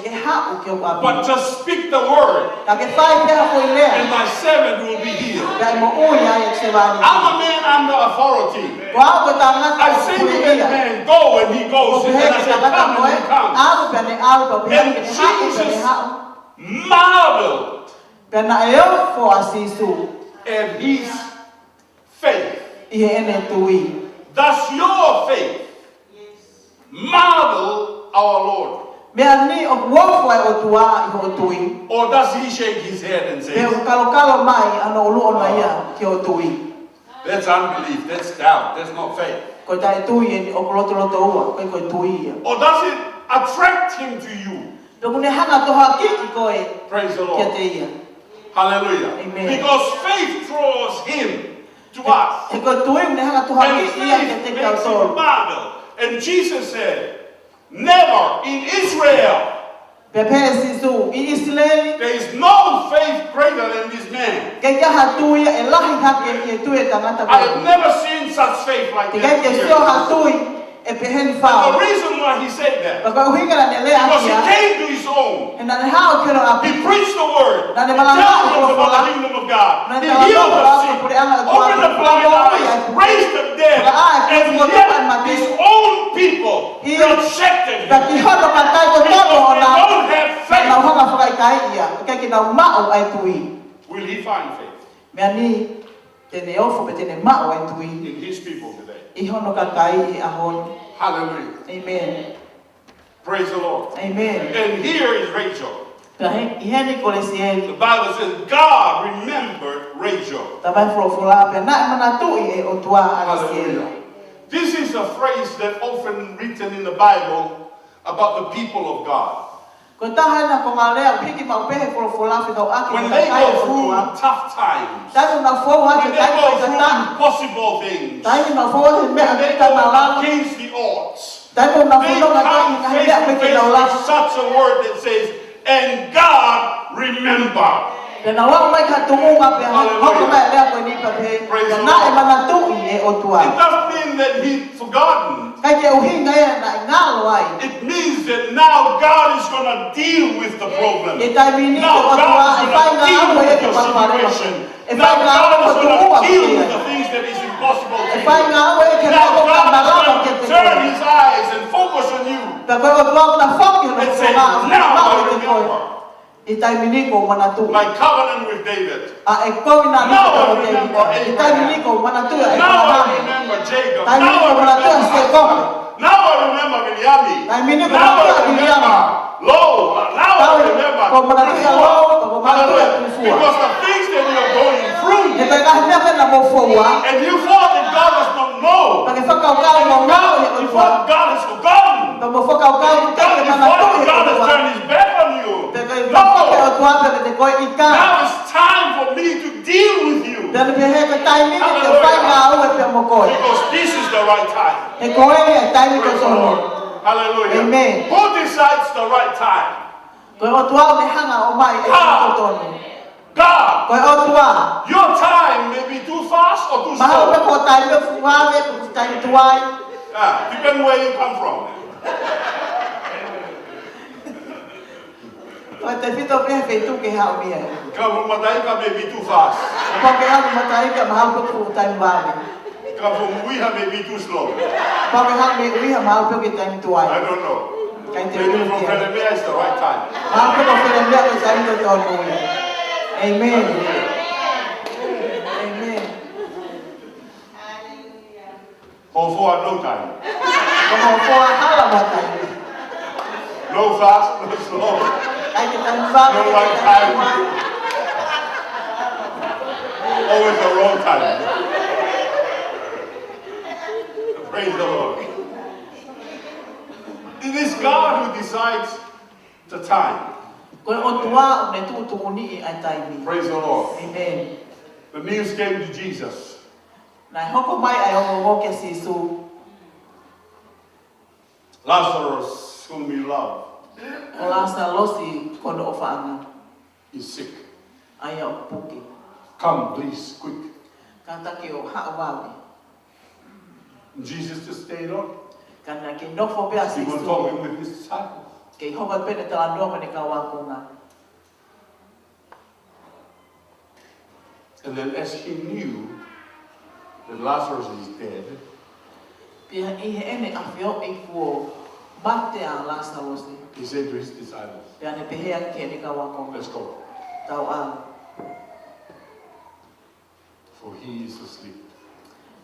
ke haʻu ki hoku ʻapi. But just speak the word, ka ke fai pē ha foʻi lea, and my servant will be healed. Pea ʻe moʻui ʻa e sevāniti." I'm a man under authority. Ko au ko e tangata ʻoku puleʻi ia. I say to that man, "Go," and he goes. And I say, "Come," and he comes. ʻOku ou pehē ki he tangata ko ē, "ʻAlu," pea ne ʻalu, pea u pehē ki he haʻu, pea ne haʻu. And Jesus marveled. Pea naʻe ofo ʻa Sīsū at his faith. ʻI heʻene tui. Does your faith marvel our Lord? Meʻa ni, ʻoku ofo ʻa e ʻOtua ʻi hoʻo tui? Or does he shake his head and say, "Pe ʻoku kalokalo mai ʻa hono ʻulu ʻoʻona ia ki hoʻo tui?" That's unbelief, that's doubt, that's not faith. Ko e taʻetui eni, ʻoku lotolotoua, ʻikai ko e tui ia. Or does it attract him to you? Pe ʻoku ne hanga ʻo tohoakiʻi koe kiate ia? Praise the Lord. Hallelujah. Amen. Because faith draws him to us. He ko e tui ʻoku ne hanga ʻo tohoakiʻi ia kiate kitautolu. And faith makes you marvel. And Jesus said, "Never in Israel." Pea pehē ʻe Sīsū, ʻi ʻIsileli, "There is no faith greater than this man." ʻIkai ke ʻi ai ha tui ʻe lahi hake ʻi he tui ʻa e tangata ko eni. I have never seen such faith like that here. ʻIkai ke sio ha tui ʻe pehē ni fau. But the reason why he said that, pea ko e ʻuhinga naʻa ne lea ki ai, because he came to his own. He naʻa ne haʻu ki hono ʻapi. He preached the word. Naʻa ne malanga ʻa e folofola. He told them about the kingdom of God. He healed the sick, opened the blind eyes, raised the dead, and yet his own people rejected him because they don't have faith. Naʻa ne hanga ʻo fakaʻikaiʻi ia, ʻikai ke nau maʻu ʻa e tui. Will he find faith? Meʻa ni, te ne ofo pe te ne maʻu ʻa e tui in his people today? ʻI hono kakai he ʻaho ni. Hallelujah. Amen. Praise the Lord. Amen. And here is Rachel. Pea ʻi heni ko Lesieli. The Bible says God remembered Rachel. Talamai ʻe he folofola pea naʻe manatuʻi ʻe he ʻOtua ʻa Lesieli. Hallelujah. This is a phrase that often written in the Bible about the people of God. Ko e taha ʻena konga lea ʻoku hiki maʻu pē he folofola fekauʻaki mo e kakai ʻo e ʻOtua. When they go through tough times, taimi ʻoku nau fou ai he taimi faingataʻa, when they go through impossible things, taimi ʻoku nau fou ai he meʻa ʻikai malava, when they go against the odds, taimi ʻoku nau fononga ai he ngaahi meʻa ʻoku ʻikai ke nau lava, they come face to face with such a word that says, "And God remember." Pea nau aʻu mai ki ha tuʻunga pea hoko mai e lea ko eni pea pehē, pea naʻe manatuʻi ʻe he ʻOtua. It doesn't mean that he'd forgotten. ʻIkai ke ʻuhinga ia naʻe ngalo ai. It means that now God is gonna deal with the problem. ʻI he taimi ni ko e ʻOtua ʻe fai ngāue ʻi he palopalema. ʻE fai ngāue ʻi he tuʻunga ko ia. Now God is gonna deal with the things that is impossible to you. ʻE fai ngāue ʻi he meʻa ʻoku ʻikai malava kiate koe. Now God is gonna turn his eyes and focus on you. Pea ko e ʻOtua ʻoku tafoki hono fofonga ʻo maʻu kiate koe. ʻI he taimi ni kuo u manatuʻi. My covenant with David. ʻA e kovinanite ko Tēvita. Now I remember Abraham. ʻI he taimi ni kuo u manatuʻi ʻa ʻĒpalahame. Now I remember Jacob. Taimi ni kuo u manatuʻi ʻa Sēkope. Now I remember Viliami. Taimi ni kuo u manatuʻi ʻa Viliami. Now I remember Lou. Now I remember Tufua. Taimi ni kuo u manatuʻi ʻa Lou, kuo u manatuʻi ʻa Tufua. Hallelujah. Because the things that you are going through, he ko e ngaahi meʻa pē naʻa mou foua. And you thought that God does not know. Pea ke fakakaukau ʻoku mou ngalo ʻi he ʻOtua. You thought God has forgotten. Pea mou fakakaukau ʻoku teʻeki ke manatuʻi ʻe he ʻOtua. You thought God has turned his back on you. Pea ke fakakaukau ʻe he ʻOtua pea kiate koe, ʻikai. Now it's time for me to deal with you. Pea ne pehē, ko e taimi ni ke fai ngāue pea mo koe. Hallelujah. Because this is the right time. He ko eni e taimi totonu. Praise the Lord. Hallelujah. Amen. Who decides the right time? Ko e ʻOtua ʻoku ne hanga ʻo ʻomai e taimi totonu. God. Ko e ʻOtua. Your time may be too fast or too slow. Mahalo pē ko e taimi ʻoku fuʻu vave, ko e taimi tuai. Ah, depend where you come from. Ko e tefito pē he feituʻu ʻoku ke haʻu mei ai. Come from Mataika may be too fast. Kapau ʻoku ke haʻu mei Mataika, mahalo pē ko e taimi vave. Kapau ko e uiha, maybe too slow. Kapau ko e hā, meʻa uiha, mahalo pē ko e taimi tuai. I don't know. ʻIkai te u Maybe ʻilo for ia. Felemea, it's the right time. Mahalo pē ko Felemea ko e taimi totonu ia. Amen. Amen. Hoʻo foha, no time. Ko hoʻo foha, hala mo e taimi. No fast, no slow. ʻIkai ke taimi fā, No ʻikai ke right taimi time. Always the wrong time. Praise the Lord. It is God who decides the time. Ko e ʻOtua ʻoku ne tuʻutuʻuni ʻa e taimi. Praise the Lord. Amen. The news came to Jesus. Naʻe hoko mai ʻa e ongoongo kia Sīsū. Lazarus, whom you love, Ko Lāsalosi ko hono ʻofaʻanga. Is sick. ʻA ia ʻoku puke. Come, please, quick. Kātaki ʻo haʻu vave. Jesus just stayed on. Ka naʻe kei nofo pē ʻa He was Sīsū. Talking with his disciples. Kei hoko pē ʻene talanoa mo ʻene kau ākonga. And then as he knew that Lazarus is dead, Pea ʻi heʻene ʻafioʻi kuo mate ʻa Lāsalosi, he said to his disciples, pea ne pehē ki heʻene kau ākonga, "Let's go. Tau ʻalu. For he is asleep."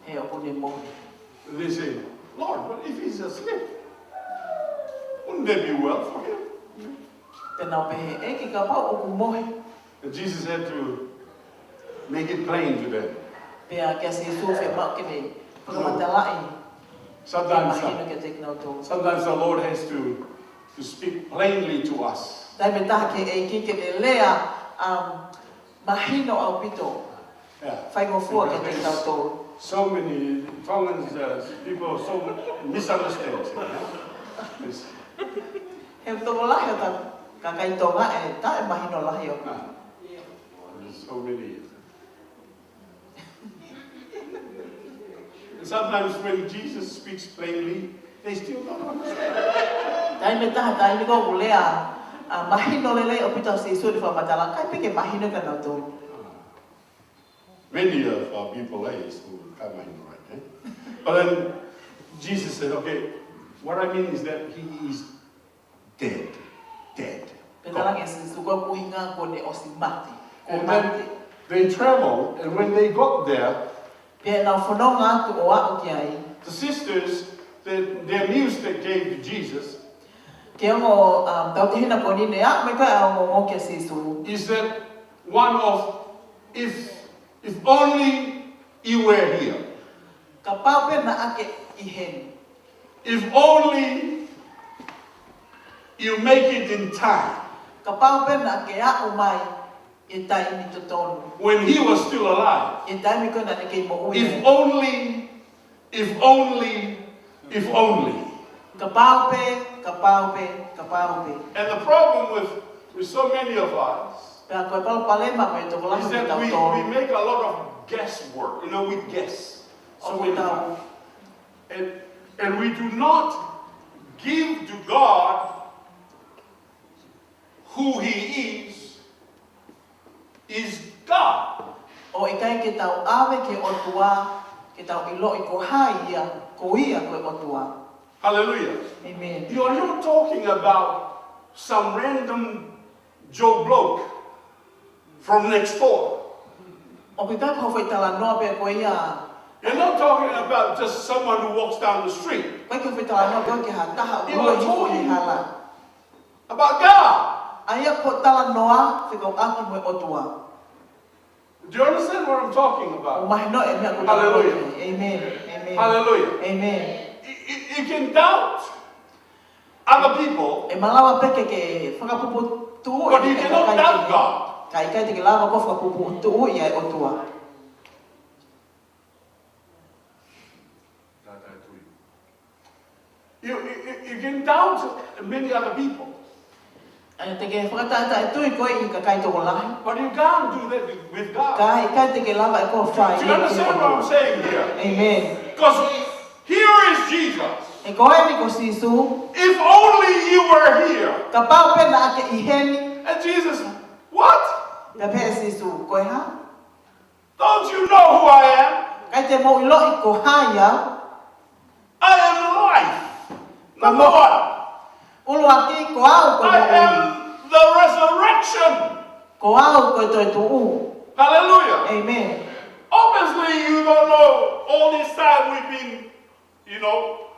He ʻoku ne mohe. And they say, "Lord, but if he's asleep, wouldn't that be well for him?" Pea nau pehē, "ʻEiki, kapau ʻoku mohe." And Jesus had to make it plain to them. Pea kia Sīsū fiemaʻu ke ne fakamatalaʻi, Sometimes, ke mahino kiate kinautolu. Sometimes the Lord has to, to speak plainly to us. Taimi ʻe taha ke ʻEiki ke ne lea, um, mahino ʻaupito. Yeah. Faingofua kiate kitautolu. So many Tongans, uh, people so misunderstand. Yes. He tokolahi ʻa e kakai Tonga ʻe taʻemahino lahi ʻaupito. Ah. There's so many. And sometimes when Jesus speaks plainly, they still don't understand. Taimi ʻe taha, taimi ko ē ʻoku lea, a, mahino lelei ʻaupito ʻa Sīsū ʻene fakamatala, ʻikai pē ke mahino kia nautolu. Many of our people, eh, is who come in, right, eh? But then Jesus said, "Okay, what I mean is that he is dead, dead." Pea talaange ʻe Sīsū, ko e ʻuhinga ko ʻene ʻosi mate. Ko e mate. And then they traveled, and when they got there, Pea nau fononga atu ʻo aʻu ki ai. The sisters, the, their news they gave to Jesus Ke ongo, um, tautehina ko eni naʻe aʻu mai ko ē ʻa e ongoongo kia Sīsū. is that one of, "If, if only you were here." Kapau pē naʻa ke ʻi heni. "If only you make it in time." Kapau pē naʻa ke aʻu mai ʻi he taimi totonu. When he was still alive. ʻI he taimi ko ē naʻa ne kei moʻui. If only, if only, if only. Kapau pē, kapau pē, kapau pē. And the problem with, with so many of us Pea ko e palopalema mo e tokolahi is that we, kitautolu. we make a lot of guesswork. You know, we guess so many times. And, and we do not give to God who he is, is God. ʻO ʻikai ke tau ʻave ki he ʻOtua, ke tau ʻiloʻi ko hai ia, ko ia ko e ʻOtua. Hallelujah. Amen. You are not talking about some random Joe Bloke from next door. ʻOku ʻikai ko ha foʻi talanoa pē ko ia. You're not talking about just someone who walks down the street. ʻOku ʻikai ko ha foʻi talanoa ko ia ki ha taha ʻoku hifo ʻi he hala. You are talking about God. ʻA ia ko e talanoa fekauʻaki mo e ʻOtua. Do you understand what I'm talking about? ʻOku mahino e meʻa ʻoku ou talanoa ki ai. Hallelujah. Amen. Amen. Hallelujah. Amen. You, you, you can doubt other people, ʻE malava pē ke ke fakapuputuʻi ʻa e kakai kehe. But you cannot doubt God. Ka ʻikai te ke lava ʻo fakapuputuʻi ʻa e ʻOtua. You, you, you, you can doubt many other people. ʻE, te ke fakataʻetaʻetui koe ʻi he kakai tokolahi. But you can't do that with God. Ka ʻikai te ke lava ʻe koe ʻo fai ia ki he ʻOtua. Do you understand what I'm saying here? Amen. 'Cause here is Jesus. He ko eni ko Sīsū. If only you were here. Kapau pē naʻa ke ʻi heni. And Jesus, "What?" Pea pehē ʻe Sīsū, "Ko e hā?" "Don't you know who I am?" ʻIkai te mou ʻiloʻi ko hai au. I am life. Number one. ʻUluaki, ko au ko e I moʻui. am the resurrection. Ko au ko e toetuʻu. Hallelujah. Amen. Obviously, you don't know all this time we've been, you know,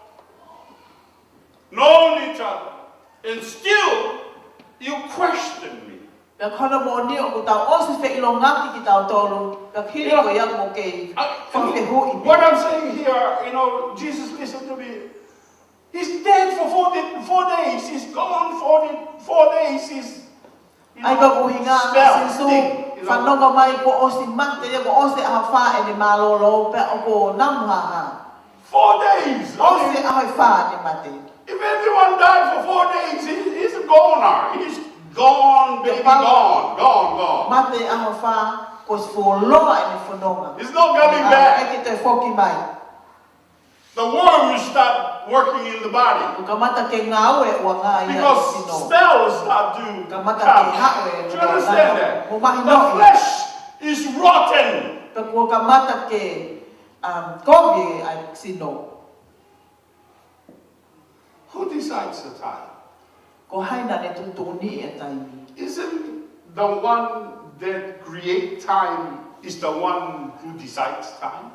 known each other. And still, you question me. Pea ko hono moʻoni ʻoku tau ʻosi feʻilongaki kitautolu. Pea hili ko ia mo kei I- fakafehuʻi. What I'm saying here, you know, Jesus, listen to me. He's dead for four, day, four days. He's gone for the four days. He's, you ʻA ia ko e ʻuhinga ʻa smell, Sīsū, stink, you know. Fanongo mai kuo ʻosi mate ia, kuo ʻosi ʻaho fā ʻene mālōlō, pea ʻoku namu haha. Four days. ʻOsi ʻaho ʻe fā ʻene mate. If anyone died for four days, he, he's a goner. He's gone, baby, Kapau gone, gone, gone. Mate ʻaho fā, kuo ʻosi fuoloa ʻene fononga. He's not coming ʻIkai back. ke toe foki mai. The worms start working in the body. Kuo kamata ke ngāue ʻuhinga ia ʻi Because sino. Spells start to Kamata come. ke haʻu e Do you understand that? Mo mahino The ia. Flesh is rotten. Pea kuo kamata ke um, kovi ʻa e sino. Who decides the time? Ko hai naʻa ne tuʻutuʻuni e taimi? Isn't the one that create time is the one who decides time?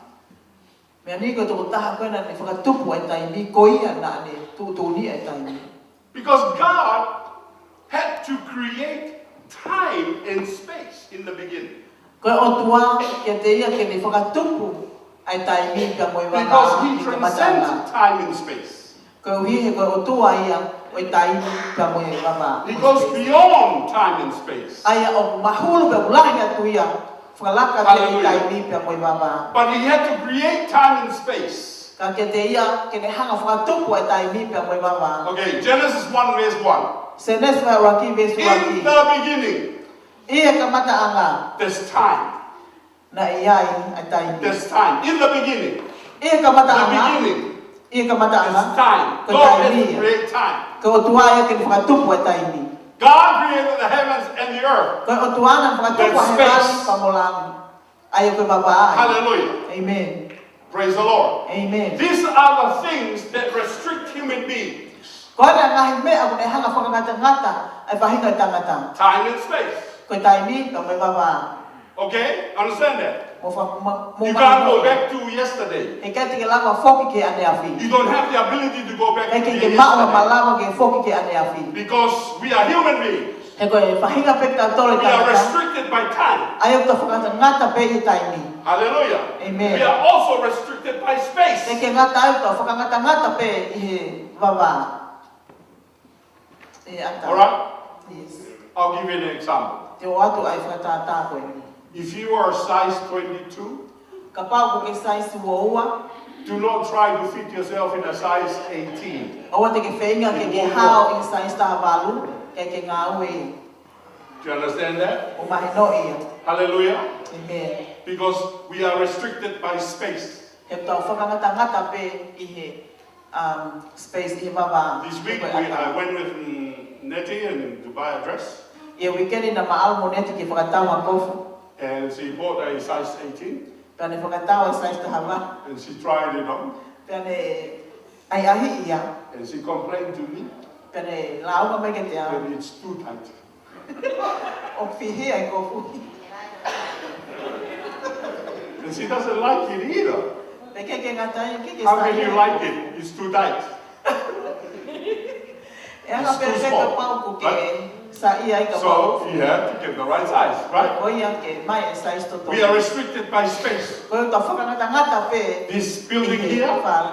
Meʻa ni ko e tokotaha ko ē naʻa ne fakatupu e taimi, ko ia naʻa ne tuʻutuʻuni e taimi. Because God had to create time and space in the beginning. Ko e ʻOtua, kiate ia ke ne fakatupu ʻa e taimi pea mo e vavā. Because he ʻi he transcends kamataʻanga. Time and space. Koeʻuhi he ko e ʻOtua ia ʻo e taimi pea mo e vavā. He goes beyond time and space. ʻA ia ʻoku mahulu pea ʻoku lahi atu ia, fakalaka ki he Hallelujah. Taimi pea mo e vavā. But he had to create time and space. Ka kiate ia, ke ne hanga fakatupu e taimi pea mo e vavā. Okay, Genesis one verse one. Sēnesi vahe ʻuluaki veesi ʻuluaki. In the beginning, ʻI he kamataʻanga, there's time. naʻe ʻi ai ʻa e taimi. There's time. In the beginning, ʻI he the kamataʻanga, beginning, ʻi he kamataʻanga, there's time. ko e God had taimi to ia. Create time. Ko e ʻOtua ia ke ne fakatupu e taimi. God created the heavens and the earth. Ko e ʻOtua naʻa ne fakatupu There's ʻa e vavā space. pea mo langi. ʻA ia ko e vavā ia. Hallelujah. Amen. Praise the Lord. Amen. These are the things that restrict human beings. Ko e ngaahi meʻa ʻoku ne hanga fakangatangata ʻa e faʻahinga ʻo e tangata. Time and space. Ko e taimi pea mo e vavā. Okay? Understand that? Mo fa-, mo, mo You ma- can't go back to yesterday. ʻIkai te ke lava foki ki he ʻaneafi. You don't have the ability to go back ʻIkai to ke ke maʻu ha yesterday. Malava ke foki ki he ʻaneafi. Because we are human beings. He ko e faʻahinga pē kitautolu e We are tangata. Restricted by time. ʻA ia ʻoku tau fakangatangata pē ʻi he taimi. Hallelujah. Amen. We are also restricted by space. He ke ngata ai ʻoku tau fakangatangata pē ʻi he vavā. ʻE ata. All right? Yes. I'll give you an example. Te u ʻoatu ʻa e fakatātā ko eni. If you are size twenty-two, Kapau ʻoku ke size ua ua, do not try to fit yourself in a size eighteen. ʻoua te ke feinga ke ke hao ʻi he size taha valu, ʻikai ke ngāue ia. Do you understand that? ʻOku mahino ia. Hallelujah. Amen. Because we are restricted by space. He ʻoku tau fakangatangata pē ʻi he, um, space ʻi he vavā. This week we, I went with mm, Nettie and to buy a dress. ʻI he weekend naʻa ma ʻalu mo Nettie ke fakatau ha kofu. And she bought a size eighteen. Pea ne fakatau e size taha valu. And she tried it on. Pea ne ʻahiʻahiʻi ia. And she complained to me Pea ne lāunga mai kiate au. that it's too tight. ʻOku fihia e kofu. And she doesn't like it either. Pea ʻikai ke ngata ai, ʻikai ke How can saiʻia. You like it? It's too tight. ʻE anga pē kapau ʻoku ke saiʻia ai kapau. So you have to get the right size, right? Ko ia ke maʻu e size totonu. We are restricted by space. Ko e tau fakangatangata pē. This building here Fale.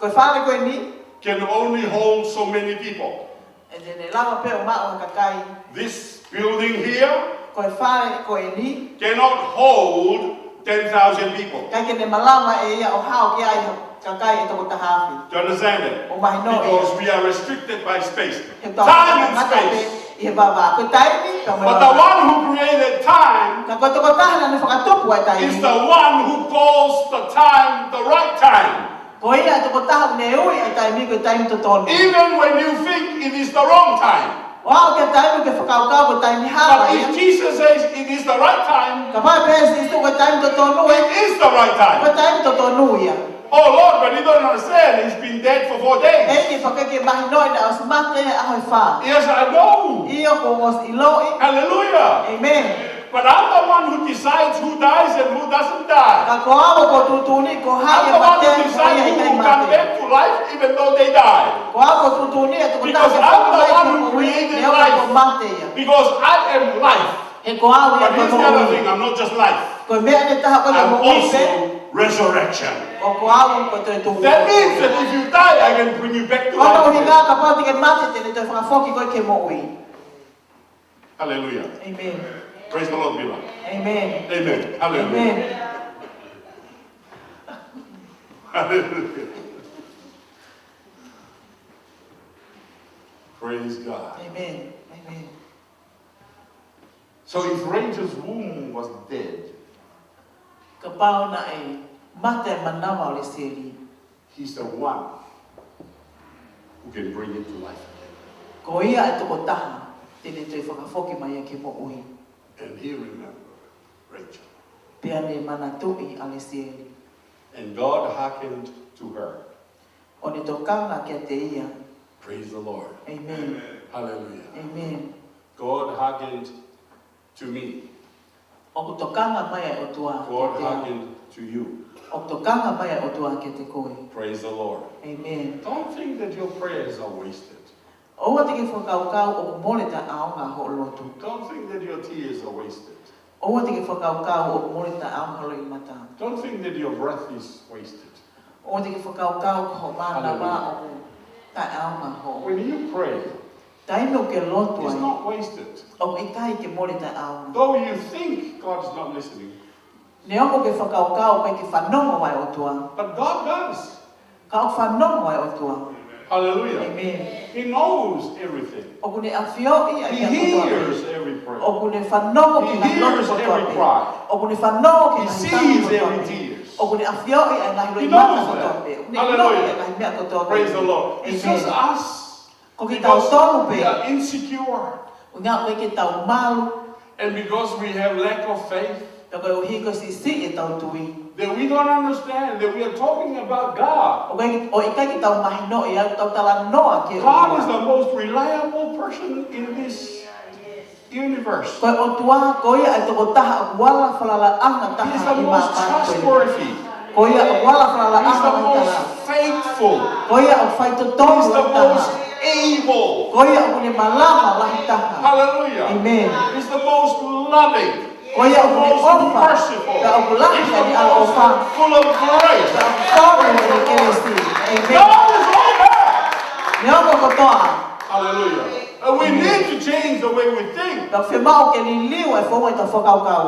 Ko e fale ko eni. Can only hold so many people. ʻE te ne lava pē ʻo maʻu ha kakai. This building here Ko e fale ko eni. Cannot hold ten thousand people. ʻIkai ke ne malava ʻe ia ʻo hao ki ai ha kakai ʻe toko taha afe. Do you understand that? ʻOku mahino ia. Because we are restricted by space. He tau Time and ngata pē space. ʻi he vavā. Ko e taimi pea mo e But the vavā. One who created time Ka ko e tokotaha naʻa ne fakatupu ʻa e taimi. Is the one who calls the time the right time. Ko ia e tokotaha ʻoku ne ui ʻa e taimi ko e taimi totonu. Even when you think it is the wrong time. ʻO aʻu ki he taimi ke fakakaukau ko e taimi hala ia. But if Jesus says it is the right time, Kapau pē ʻe Sīsū ko e taimi totonu ia, it is the right time. Ko e taimi totonu ia. Oh Lord, but you don't understand. He's been dead for four days. ʻEiki, pea ʻoku ke mahinoʻi naʻe ʻosi mate he ʻaho ʻe fā. Yes, I know. ʻIo, kuo u ʻosi ʻiloʻi. Hallelujah. Amen. But I'm the one who decides who dies and who doesn't die. Ka ko au ʻoku tuʻutuʻuni ko hai ʻe mate, ko hai ʻe ʻikai mate. I'm the one who decides who will come back to life even though they die. Ko au ʻoku tuʻutuʻuni ʻa e tokotaha ʻe hoko mai ki he moʻui, neongo ʻoku mate. Because I'm the one who created life. Because I am life. He ko au ia ko e moʻui. But here's the other thing, I'm not just life. Ko e meʻa ʻe taha ko e moʻui pē. I'm also resurrection. Ko au ko e toetuʻu. That means that if you die, I can bring you back to life again. ʻUhinga kapau te ke mate, te ne toe fakafoki koe ki he moʻui. Hallelujah. Amen. Praise the Lord, Bila. Amen. Amen. Hallelujah. Amen. Hallelujah. Praise God. Amen. Amen. So if Rachel's womb was dead, Kapau naʻe mate manava ʻo Lesieli, he's the one who can bring it to life again. Ko ia ʻa e tokotaha te ne toe fakafoki mai ia ki he moʻui. And he remembered Rachel. Pea ne manatuʻi ʻa Lesieli. And God hearkened to her. ʻO ne tokanga kiate ia. Praise the Lord. Amen. Hallelujah. Amen. God hearkened to me. ʻOku tokanga mai ʻa e ʻOtua kiate au. God hearkened to you. ʻOku tokanga mai ʻa e ʻOtua kiate koe. Praise the Lord. Amen. Don't think that your prayers are wasted. ʻOua te ke fakakaukau ʻoku mole taʻeʻaonga hoʻo lotu. Don't think that your tears are wasted. ʻOua te ke fakakaukau ʻoku mole taʻeʻaonga hoʻo loʻimata. Don't think that your breath is wasted. ʻOua te ke fakakaukau ko hoʻo mānava ʻoku taʻeʻaonga hoʻo. Hallelujah. When you pray, taimi ʻoku ke lotu ai, it's not wasted. ʻOku ʻikai ke mole taʻeʻaonga. Though you think God's not listening, neongo ʻoku ke fakakaukau ʻoku ʻikai ke fanongo ʻa e ʻOtua. But God does. Ka ʻoku fanongo ʻa e ʻOtua. Hallelujah. Amen. He knows everything. ʻOku ne ʻafioʻi ʻa e meʻa kotoa pē. He hears every prayer. ʻOku ne fanongo ki he ngaahi lotu kotoa pē. He hears every cry. ʻOku ne fanongo ki he ngaahi tangi kotoa pē. He sees every tears. ʻOku ne ʻafioʻi ʻa e ngaahi loʻimata kotoa pē. He knows that. Hallelujah. ʻOku ne ʻilo ʻa e ngaahi meʻa kotoa pē. Praise the Lord. Amen. It's just us. Ko kitautolu pē. Because we are insecure. ʻUhinga ʻoku ʻikai ke tau malu. And because we have lack of faith, pea koeʻuhi ko e siʻisiʻi ʻetau tui, that we don't understand that we are talking about God. ʻOku ʻikai, ʻoku ʻikai ke tau mahinoʻi ʻoku tau talanoa ki he ʻOtua. God is the most reliable person in this universe. Ko e ʻOtua, ko ia ʻa e tokotaha ʻoku ala falalaʻanga taha ʻi māmani ko eni. He is the most trustworthy. Ko ia ʻoku ala falalaʻanga taha. He is the most faithful. Ko ia ʻoku faitotonu taha. He is the most able. Ko ia ʻoku ne malava lahi taha. Hallelujah. Amen. He is the most loving. Ko ia ʻoku ne ʻofa. He is the most merciful. Pea ʻoku lahi ʻene ʻaloʻofa. He is the most full of grace. Pea ʻoku tonu ʻene kelesi. Amen. God is all that. Neongo kotoa. Hallelujah. And we need to change the way we think. Pea fiemaʻu ke liliu e founga ʻetau fakakaukau.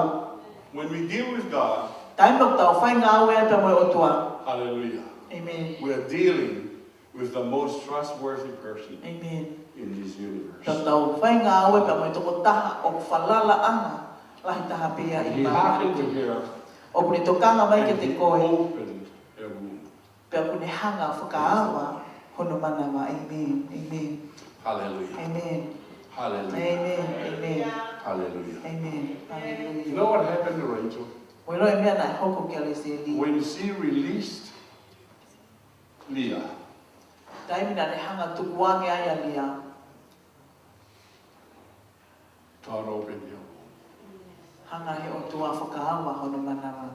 When we deal with God, taimi ʻoku tau fai ngāue ai pea mo e ʻOtua. Hallelujah. Amen. We are dealing with the most trustworthy person, amen, in this universe. Tau tau fai ngāue pea mo e tokotaha ʻoku falalaʻanga lahi taha pē ia ʻi māmani. And he hearkened to her, ʻoku ne tokanga mai kiate koe. And he opened her womb. Pea ʻoku ne hanga ʻo fakaava hono manava. Amen. Amen. Hallelujah. Amen. Hallelujah. Amen. Amen. Hallelujah. Amen. Hallelujah. You know what happened to Rachel? ʻOku ʻilo e meʻa naʻe hoko kia Lesieli. When she released Leah, taimi naʻa ne hanga ʻo tukuange ai ʻa Lia, God opened your womb. Hanga he ʻOtua ʻo fakaava hono manava.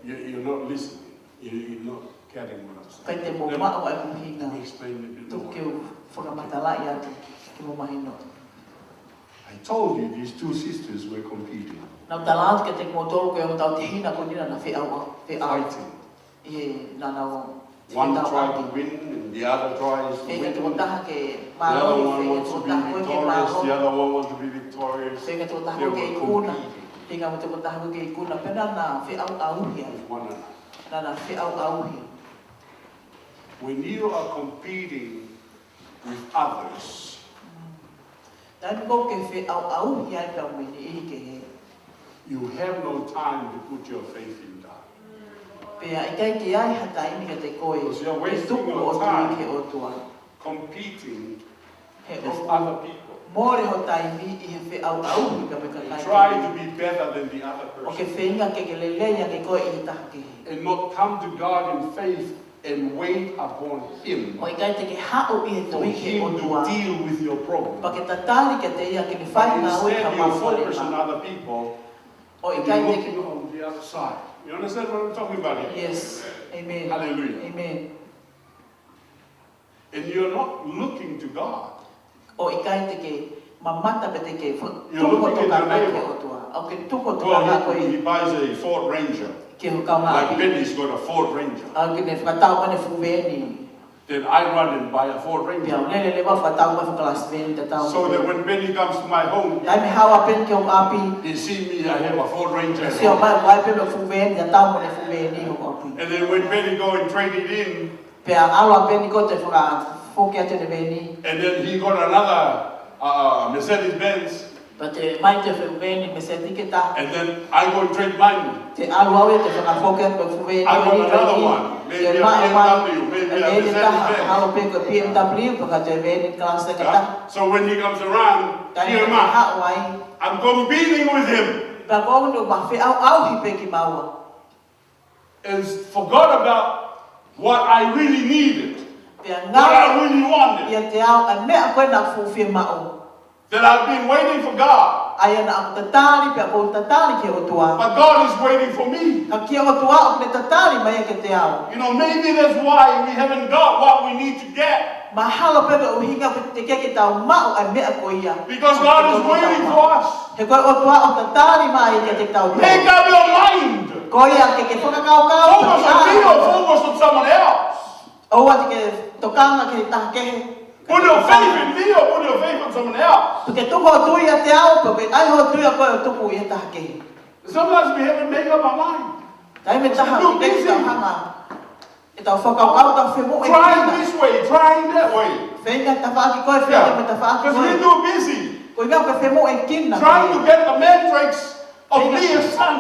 You, you're not listening. You, you're not getting what I'm saying. ʻIkai te mou maʻu ʻa e ʻuhinga. Let me explain a bit more. Tuku ke u fakamatalaʻi atu ke mou mahino. I told you these two sisters were competing. Naʻa ku tala atu kiate kimoutolu ko e ongo tauhi ko eni naʻa na feʻauʻau, feʻauʻau. Fighting. ʻI he naʻa nau feʻauʻau. One tried to win and the other tries to win. Feinga e tokotaha ke mālohi, feinga e tokotaha ko ē ke mālohi. The other one wants to be victorious. The other one wants to be victorious. Feinga e tokotaha ko ē ke ikuna. They were competing. Feinga e tokotaha ko ē ke ikuna. Pea naʻa na feʻauʻauhi. With one another. Naʻa na feʻauʻauhi. When you are competing with others, taimi ʻoku ke feʻauʻauhi ai pea mo e niʻihi kehe, you have no time to put your faith in God. Pea ʻikai ke ʻi ai ha taimi kiate koe ke tuku hoʻo tui ki he ʻOtua. Because you're wasting your time competing He ʻoku mole ho taimi ʻi he feʻauʻauhi ka me kakai kehe. Try to be better than the other person. ʻOkú ke feinga ke ke lelei ange koe ʻi he taha kehe. And not come to God in faith and wait upon Him ʻO ʻikai te ke haʻu ʻi he for tui ki he Him to ʻOtua. Deal with your problem. Pea ke tatali kiate ia ke ne fai But ngāue instead, you focus on other people ʻO and ʻikai you're te ke looking on the other side. You understand what I'm talking about here? Yes. Amen. Hallelujah. Amen. And you're not looking to God. ʻO ʻikai te ke mamata pe te ke fo-, You're looking at your neighbor. Tuku ho tokanga ki he ʻOtua. ʻOkú ke tuku ho tokanga ko ē. Well, he, he buys a Ford Ranger. Ki ho kaungāʻapi. Like Benny's got a Ford Ranger. ʻOkú ne fakatau mai ʻene fuʻu veeni. Then I run and buy a Ford Ranger. Pea u lele leva ʻo fakatau mai e fuʻu kalasi veeni tatau. So that when Benny comes to my home, Taimi ʻe haʻu ai ʻa Benny ki hoku ʻapi. He see me, I have a Ford Ranger at home. Sio mai ʻoku ʻi ai pē mo e fuʻu veeni tatau mo ʻene fuʻu veeni ʻi hoku ʻapi. And then when Benny go and trade it in, Pea ʻalu ʻa Benny ko ē ʻo fakafoki atu ʻene veeni. And then he got another, uh, Mercedes-Benz. Pea toe ʻomai ʻe ia e fuʻu veeni Mercedes ke taha. And then I go and trade mine. Toe ʻalu au ʻo toe fakafoki atu e fuʻu veeni. I got another one. Maybe a B M W, maybe a Mercedes-Benz. Toe ʻomai e fuʻu veeni ke taha, mahalo pē ko e B M W, pe ko ha toe veeni kalasi ke taha. Yeah. So when he comes around, Taimi ʻe haʻu ai. I'm competing with him. Pea ʻoku ou feʻauʻauhi pē kimaua. And forgot about what I really needed, Pea what I really wanted. ʻIate au ʻa e meʻa ko ē naʻá ku fiemaʻu. That I've been waiting for God. ʻA ia naʻá ku tatali, pea ʻoku ou tatali ki he ʻOtua. But God is waiting for me. Ka ko e ʻOtua ʻokú ne tatali mai kiate au. You know, maybe that's why we haven't got what we need to get. Mahalo pē ko e ʻuhinga ʻoku teʻeki ke tau maʻu ʻa e meʻa ko ia. Because God is waiting for us. He ko e ʻOtua ʻoku tatali mai kiate kitautolu. Make up your mind. Ko ia ke ke fakakaukau. Focus on me or focus on someone else. ʻOua te ke tokanga ki he taha kehe. Put your faith in me or put your faith on someone else. Pe ke tuku ho tui ʻiate au, pe ke ʻai ho tui ʻa koe ʻo tuku ʻi he taha kehe. Sometimes we haven't made up our mind. Taimi ʻe taha, Too busy. Ke tau hanga ʻetau fakakaukau, tau femoʻuekina. Trying this way, trying that way. Feinga tafaʻaki ko ē, feinga Yeah. mo tafaʻaki ko ē. 'Cause we're too busy Ko ia ko e femoʻuekina. trying to get the mandrakes of Feinga. Leah's son.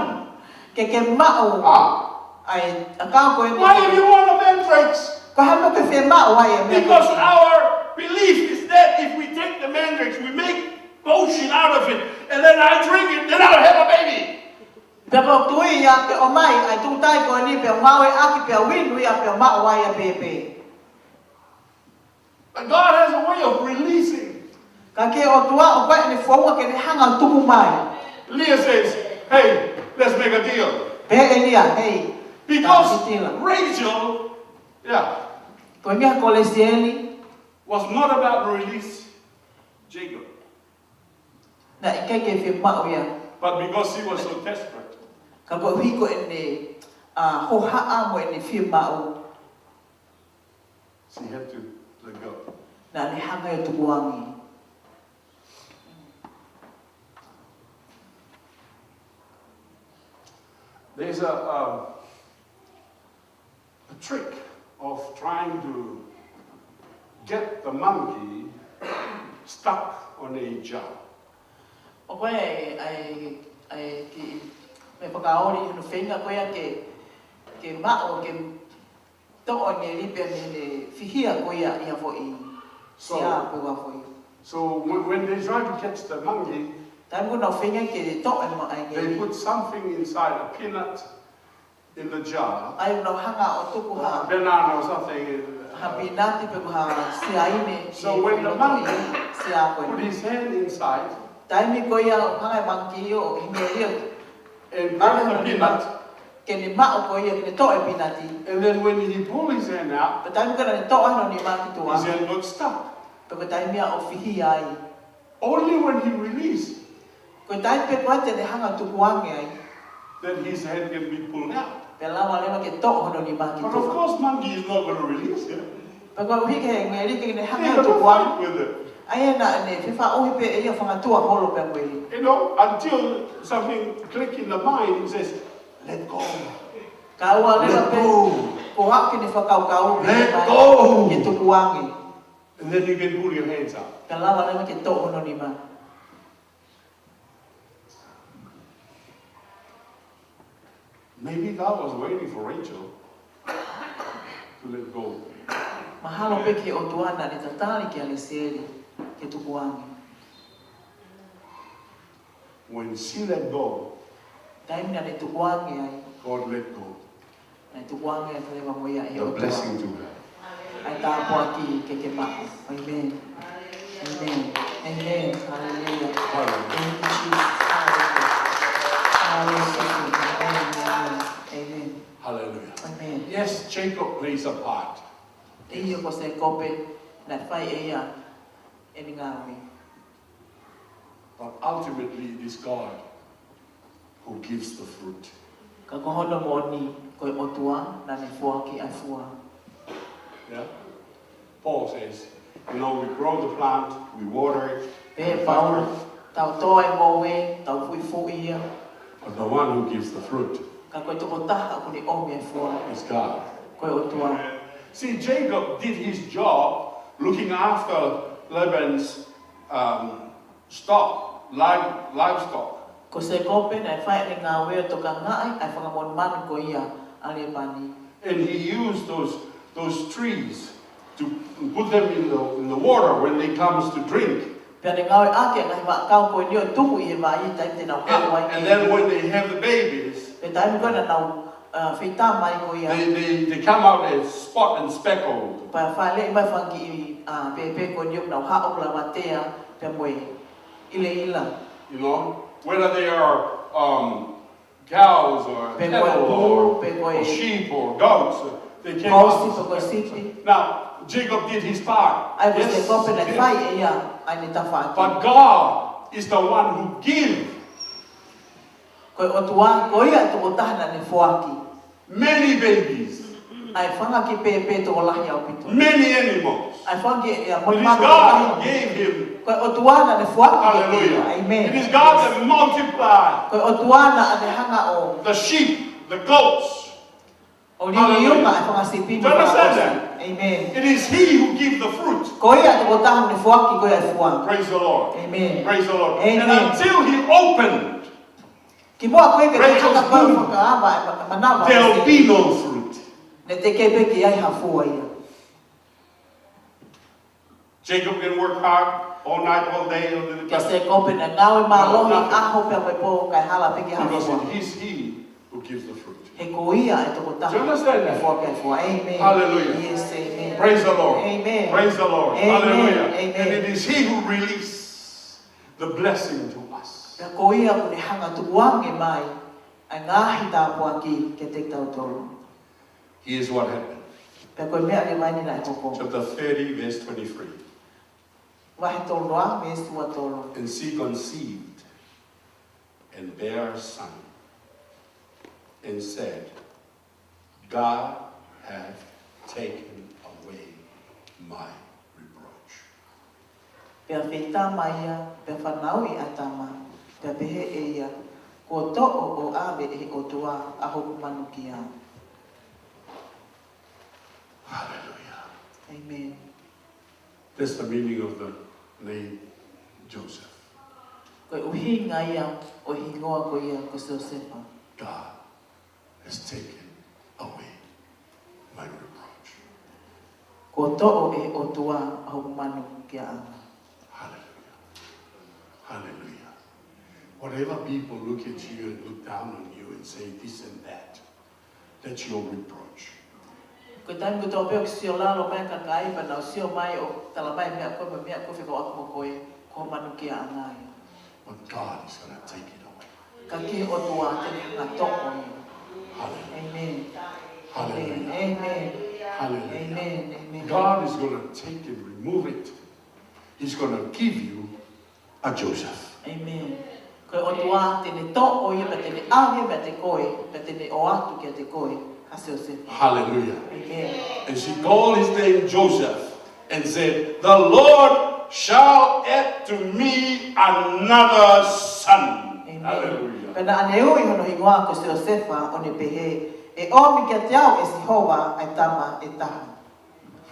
Ke ke maʻu Ah. ʻa e ʻakau ko ē. Why do you want the mandrakes? Ko e hā ʻoku ke fiemaʻu ai e meʻa? Because our belief is that if we take the mandrakes, we make potion out of it, and then I drink it, then I'll have a baby. Pea ko e tui ia ke ʻomai ʻa e tūtai ko eni pea ngāueʻaki pea inu ia pea maʻu ai ʻa e pēpē. But God has a way of releasing. Ka ko e ʻOtua ʻoku ʻi ai ʻene founga ke ne hanga ʻo tuku mai. Leah says, "Hey, let's make a deal." Pehē ʻe Lia, "Hei, Because tau kitila." Rachel, yeah, Ko e meʻa ko Lesieli was not about to release Jacob. Naʻe ʻikai ke fiemaʻu ia. But because she was so desperate, Ka koeʻuhi ko ʻene, ʻa, hohaʻa mo ʻene fiemaʻu, she had to let go. Naʻá ne hanga ʻo tukuange. There's a, um, a trick of trying to get the monkey stuck on a jar. ʻOku ʻi ai, ʻa e, ʻa e kiʻi meʻa fakaoli hono feinga ko ia ke, ke maʻu, ke toʻo e ngeli pea mei heʻene fihia ko ia ʻi ha foʻi So, sea pe ko ha foʻi. So when, when they try to catch the monkey, Taimi ko ē ʻoku nau feinga ke toʻo e ma-, ʻa e ngeli, they put something inside, a peanut in the jar, ʻa ia ʻoku nau hanga ʻo tuku ha, or a banana or something. Ha pīnati pe ko ha siaine. So when the monkey sea ko ē put his hand inside, Taimi ko ia ʻoku hanga e monkey ʻo ʻi he ngeli ʻo and grab the peanut, ke ne maʻu ko ia, ke ne toʻo e pīnati. And then when he pull his hand out, Pea taimi ko ē naʻá ne toʻo hono nima ki tuʻa, his hand got stuck. Pea ko e taimi ia ʻo fihia ai. Only when he released, Ko e taimi pē ko ē te ne hanga ʻo tukuange ai, then his hand can be pulled out. Pea lava leva ke toʻo hono nima ki tuʻa. But of course, monkey is not gonna release it. Pea koeʻuhi ko e ngeli ʻikai ke ne hanga ʻo tukuange. He got to fight with it. ʻA ia naʻá ne fefaʻuhi pē ʻe ia ʻo fakatua holo pē mo ia. You know, until something click in the mind and says, "Let go." Kae ʻoua leva pē, Let go. Ko e hā ke ne fakakaukau pē Let go. Ke tukuange. And then you can pull your hands up. Kae lava leva ke toʻo hono nima. Maybe God was waiting for Rachel to let go. Mahalo pē ko e ʻOtua naʻá ne tatali kia Lesieli tukuange. When she let go, taimi naʻa ne tukuange ai, God let go. Naʻe tukuange atu leva mo ia ʻe he ʻOtua. The blessing to her. ʻA e tāpuaki ke ke maʻu. Amen. Amen. Amen. Hallelujah. Hallelujah. Thank you, Jesus. Hallelujah. Hallelujah. Amen. Amen. Amen. Hallelujah. Amen. Yes, Jacob plays a part. ʻIo, ko Sēkope naʻe fai ʻe ia ʻene ngāue. But ultimately, it is God who gives the fruit. Ka ko hono moʻoni, ko e ʻOtua naʻa ne foaki ʻa e fua. Yeah? Paul says, you know, we grow the plant, we water it, Pehē ʻe Paula, tau tō e ngoue, tau fuʻifuʻi ia. But the one who gives the fruit Ka ko e tokotaha ʻoku ne ʻomi e fua, is God. Ko e ʻOtua. See, Jacob did his job looking after Laban's, um, stock, live, livestock. Ko Sēkope naʻe fai ʻene ngāue ʻo tokangaʻi ʻa e fanga monumanu ko ia ʻa Lēpani. And he used those, those trees to put them in the, in the water when they comes to drink. Pea ne ngāueʻaki ʻa e ngaahi vaʻakau ko eni ʻo tuku ʻi he vai taimi te nau haʻu ai. And, and then when they have the babies, Pea taimi ko ē naʻa nau, uh, feitā mai ko ia, they, they, they come out as spot and speckle. Pea fāʻeleʻi mai fanga kiʻi, uh, pēpē ko eni ʻoku nau haʻo lavatea pea mo e ʻilaʻila. You know, whether they are, um, cows or cattle or, pe ko e pū, pe ko e or sheep or goats, they came out. Kōsi pe ko e sipi. Now, Jacob did his part. ʻA ia ko Sēkope naʻe fai ʻe ia ʻa ʻene tafaʻaki. But God is the one who give. Ko e ʻOtua, ko ia e tokotaha naʻa ne foaki. Many babies. ʻA e fanga kiʻi pēpē tokolahi ʻaupito. Many animals. ʻA e fanga kiʻi, ʻa e monumanu tokolahi. It is God who gave him. Ko e ʻOtua naʻa ne foaki. Hallelujah. Amen. It is God that multiply. Ko e ʻOtua naʻa ne hanga ʻo. The sheep, the goats. ʻO liliu mai e fanga sipi mo e fanga kōsi. Hallelujah. Do you understand that? Amen. It is he who gives the fruit. Ko ia e tokotaha naʻa ne foaki ko ia e fua. Praise the Lord. Amen. Praise the Lord. Amen. And until he opened Kimuʻa ko ē ke Rachel's womb, fakaava e ma-, manava. There'll be no fruit. Naʻe teʻeki pē ke ʻi ai ha fua ia. Jacob can work hard all night, all day, all the Ko Sēkope naʻe ngāue mālohi ʻaho pea mo e pō kae hala pē ke ʻi ai ha fua. Because it is he who gives the fruit. He ko ia e tokotaha. Do you understand that? Naʻe foaki e fua. Amen. Hallelujah. Yes, amen. Praise the Lord. Amen. Praise the Lord. Amen. Hallelujah. Amen. And it is he who release the blessing to us. Pea ko ia ʻoku ne hanga ʻo tukuange mai ʻa e ngaahi tāpuaki kiate kitautolu. Here's what happened. Pea ko e meʻa leva eni naʻe hoko. Chapter thirty, verse twenty-three. Vahe tolu noa, veesi ua tolu. And she conceived and bare a son, and said, God hath taken away my reproach. Pea feitā mai ia, pea fanauʻi ʻa e tama, pea pehē ʻe ia, Kuo toʻo ʻo ʻave ʻe he ʻOtua ʻa hoku manukia. Hallelujah. Amen. That's the meaning of the name Joseph. Ko e ʻuhinga ia ʻo e hingoa ko ia ko Siosefa. God has taken away my reproach. Kuo toʻo ʻe he ʻOtua ʻa hoku manukiaʻanga. Hallelujah. Hallelujah. Whatever people look at you and look down on you and say this and that, that's your reproach. Ko e taimi kotoa pē ʻoku sio lalo mai e kakai pea nau sio mai ʻo tala mai meʻa ko ē mo e meʻa ko ē fekauʻaki mo koe, ko ho manukiaʻanga ia. But God is gonna take it away. Ka ko e ʻOtua te ne hanga ʻo toʻo ia. Hallelujah. Amen. Hallelujah. Amen. Hallelujah. Amen. Amen. God is gonna take and remove it. He's gonna give you a Joseph. Amen. Ko e ʻOtua te ne toʻo ia pea te ne ʻave meiate koe, pea te ne ʻoatu kiate koe ha Siosefa. Hallelujah. Amen. And she called his name Joseph and said, the Lord shall add to me another son. Amen. Hallelujah. Pea naʻa ne ui hono hingoa ko Siosefa ʻo ne pehē, ʻe ʻomi kiate au ʻe Sihova ʻa e tama ʻe taha.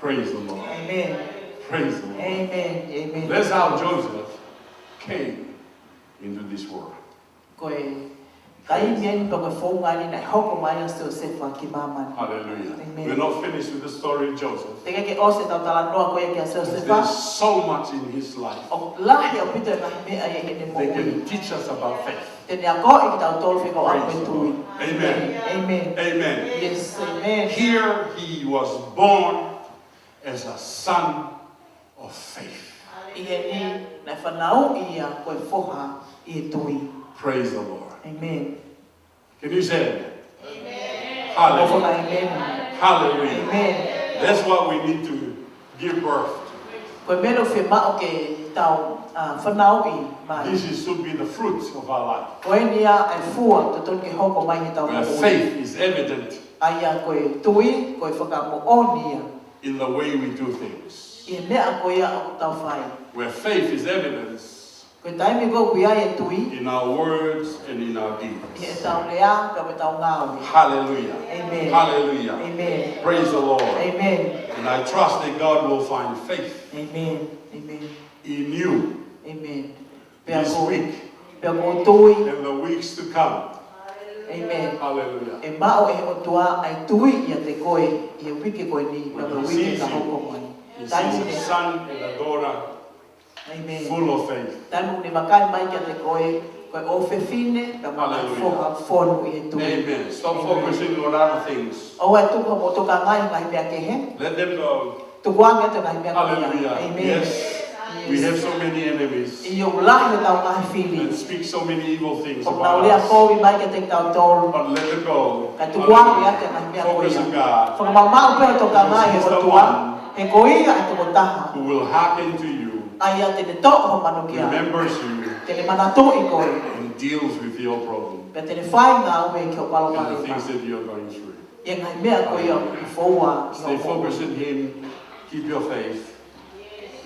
Praise the Lord. Amen. Praise the Lord. Amen. Amen. That's how Joseph came into this world. Ko e, Taimi eni pea ko e founga eni naʻe hoko mai ai ʻa Siosefa ki māmani. Hallelujah. Amen. We're not finished with the story of Joseph. Teʻeki ke ʻosi ʻetau talanoa ko ia kia Siosefa. There's so much in his life ʻoku lahi ʻaupito e ngaahi meʻa ʻi heʻene moʻui. They can teach us about faith. Te ne akoʻi kitautolu fekauʻaki mo e tui. Praise the Lord. Amen. Amen. Amen. Yes, amen. Here he was born as a son of faith. ʻI heni naʻe fanauʻi ia ko e foha ʻi he tui. Praise the Lord. Amen. Can you say amen? Amen. Hallelujah. Amen. Hallelujah. Amen. That's what we need to give birth to. Ko e meʻa ʻoku fiemaʻu ke tau, ah, fanauʻi mai. This is, should be the fruits of our life. Ko eni ia e fua totonu ke hoko mai heʻetau moʻui. Where faith is evident. ʻA ia ko e tui, ko e fakamoʻoni ia. In the way we do things. ʻI he meʻa ko ia ʻoku tau fai. Where faith is evidence. Ko e taimi ko ē ʻoku ʻi ai e tui. In our words and in our deeds. ʻI heʻetau lea, pea mo ʻetau ngāue. Hallelujah. Amen. Hallelujah. Amen. Praise the Lord. Amen. And I trust that God will find faith. Amen. Amen. In you. Amen. Pea ko, this week, pea ko e tui. And the weeks to come. Amen. Hallelujah. ʻE maʻu ʻe he ʻOtua ʻa e tui ʻiate koe ʻi he uike ko eni, pea mo e uike ka hoko mai. When he sees you, he sees a son and a daughter, amen, full of faith. Taimi ʻoku ne vakai mai kiate koe, ko e ʻofefine, pea mo e, hallelujah, foha fonu ʻi he tui. Amen. Stop, amen, focusing on other things. ʻOua ʻe tuku hoʻomou tokanga ʻi he ngaahi meʻa kehe. Let them go. Tukuange atu e ngaahi meʻa ko ia. Hallelujah. Amen. Yes. Yes. We have so many enemies. ʻIo, ʻoku lahi ʻetau ngaahi fili. And speak so many evil things about us. ʻOku nau lea kovi mai kiate kitautolu. But let it go. Kae tukuange atu e ngaahi meʻa ko ia. Hallelujah. Focus on God. Fakamaʻumaʻu pē hoʻo tokanga ʻi he ʻOtua. Because he's the one, he ko ia e tokotaha, who will hearken to you, ʻa ia te ne toʻo hoʻo manukia. Remembers you, te ne manatuʻi koe. And deals with your problem. Pea te ne fai ngāue ki hoʻo palopalema. And the things that you are going through. ʻI he ngaahi meʻa ko ia ʻoku foua. Stay focused in him. Keep your faith.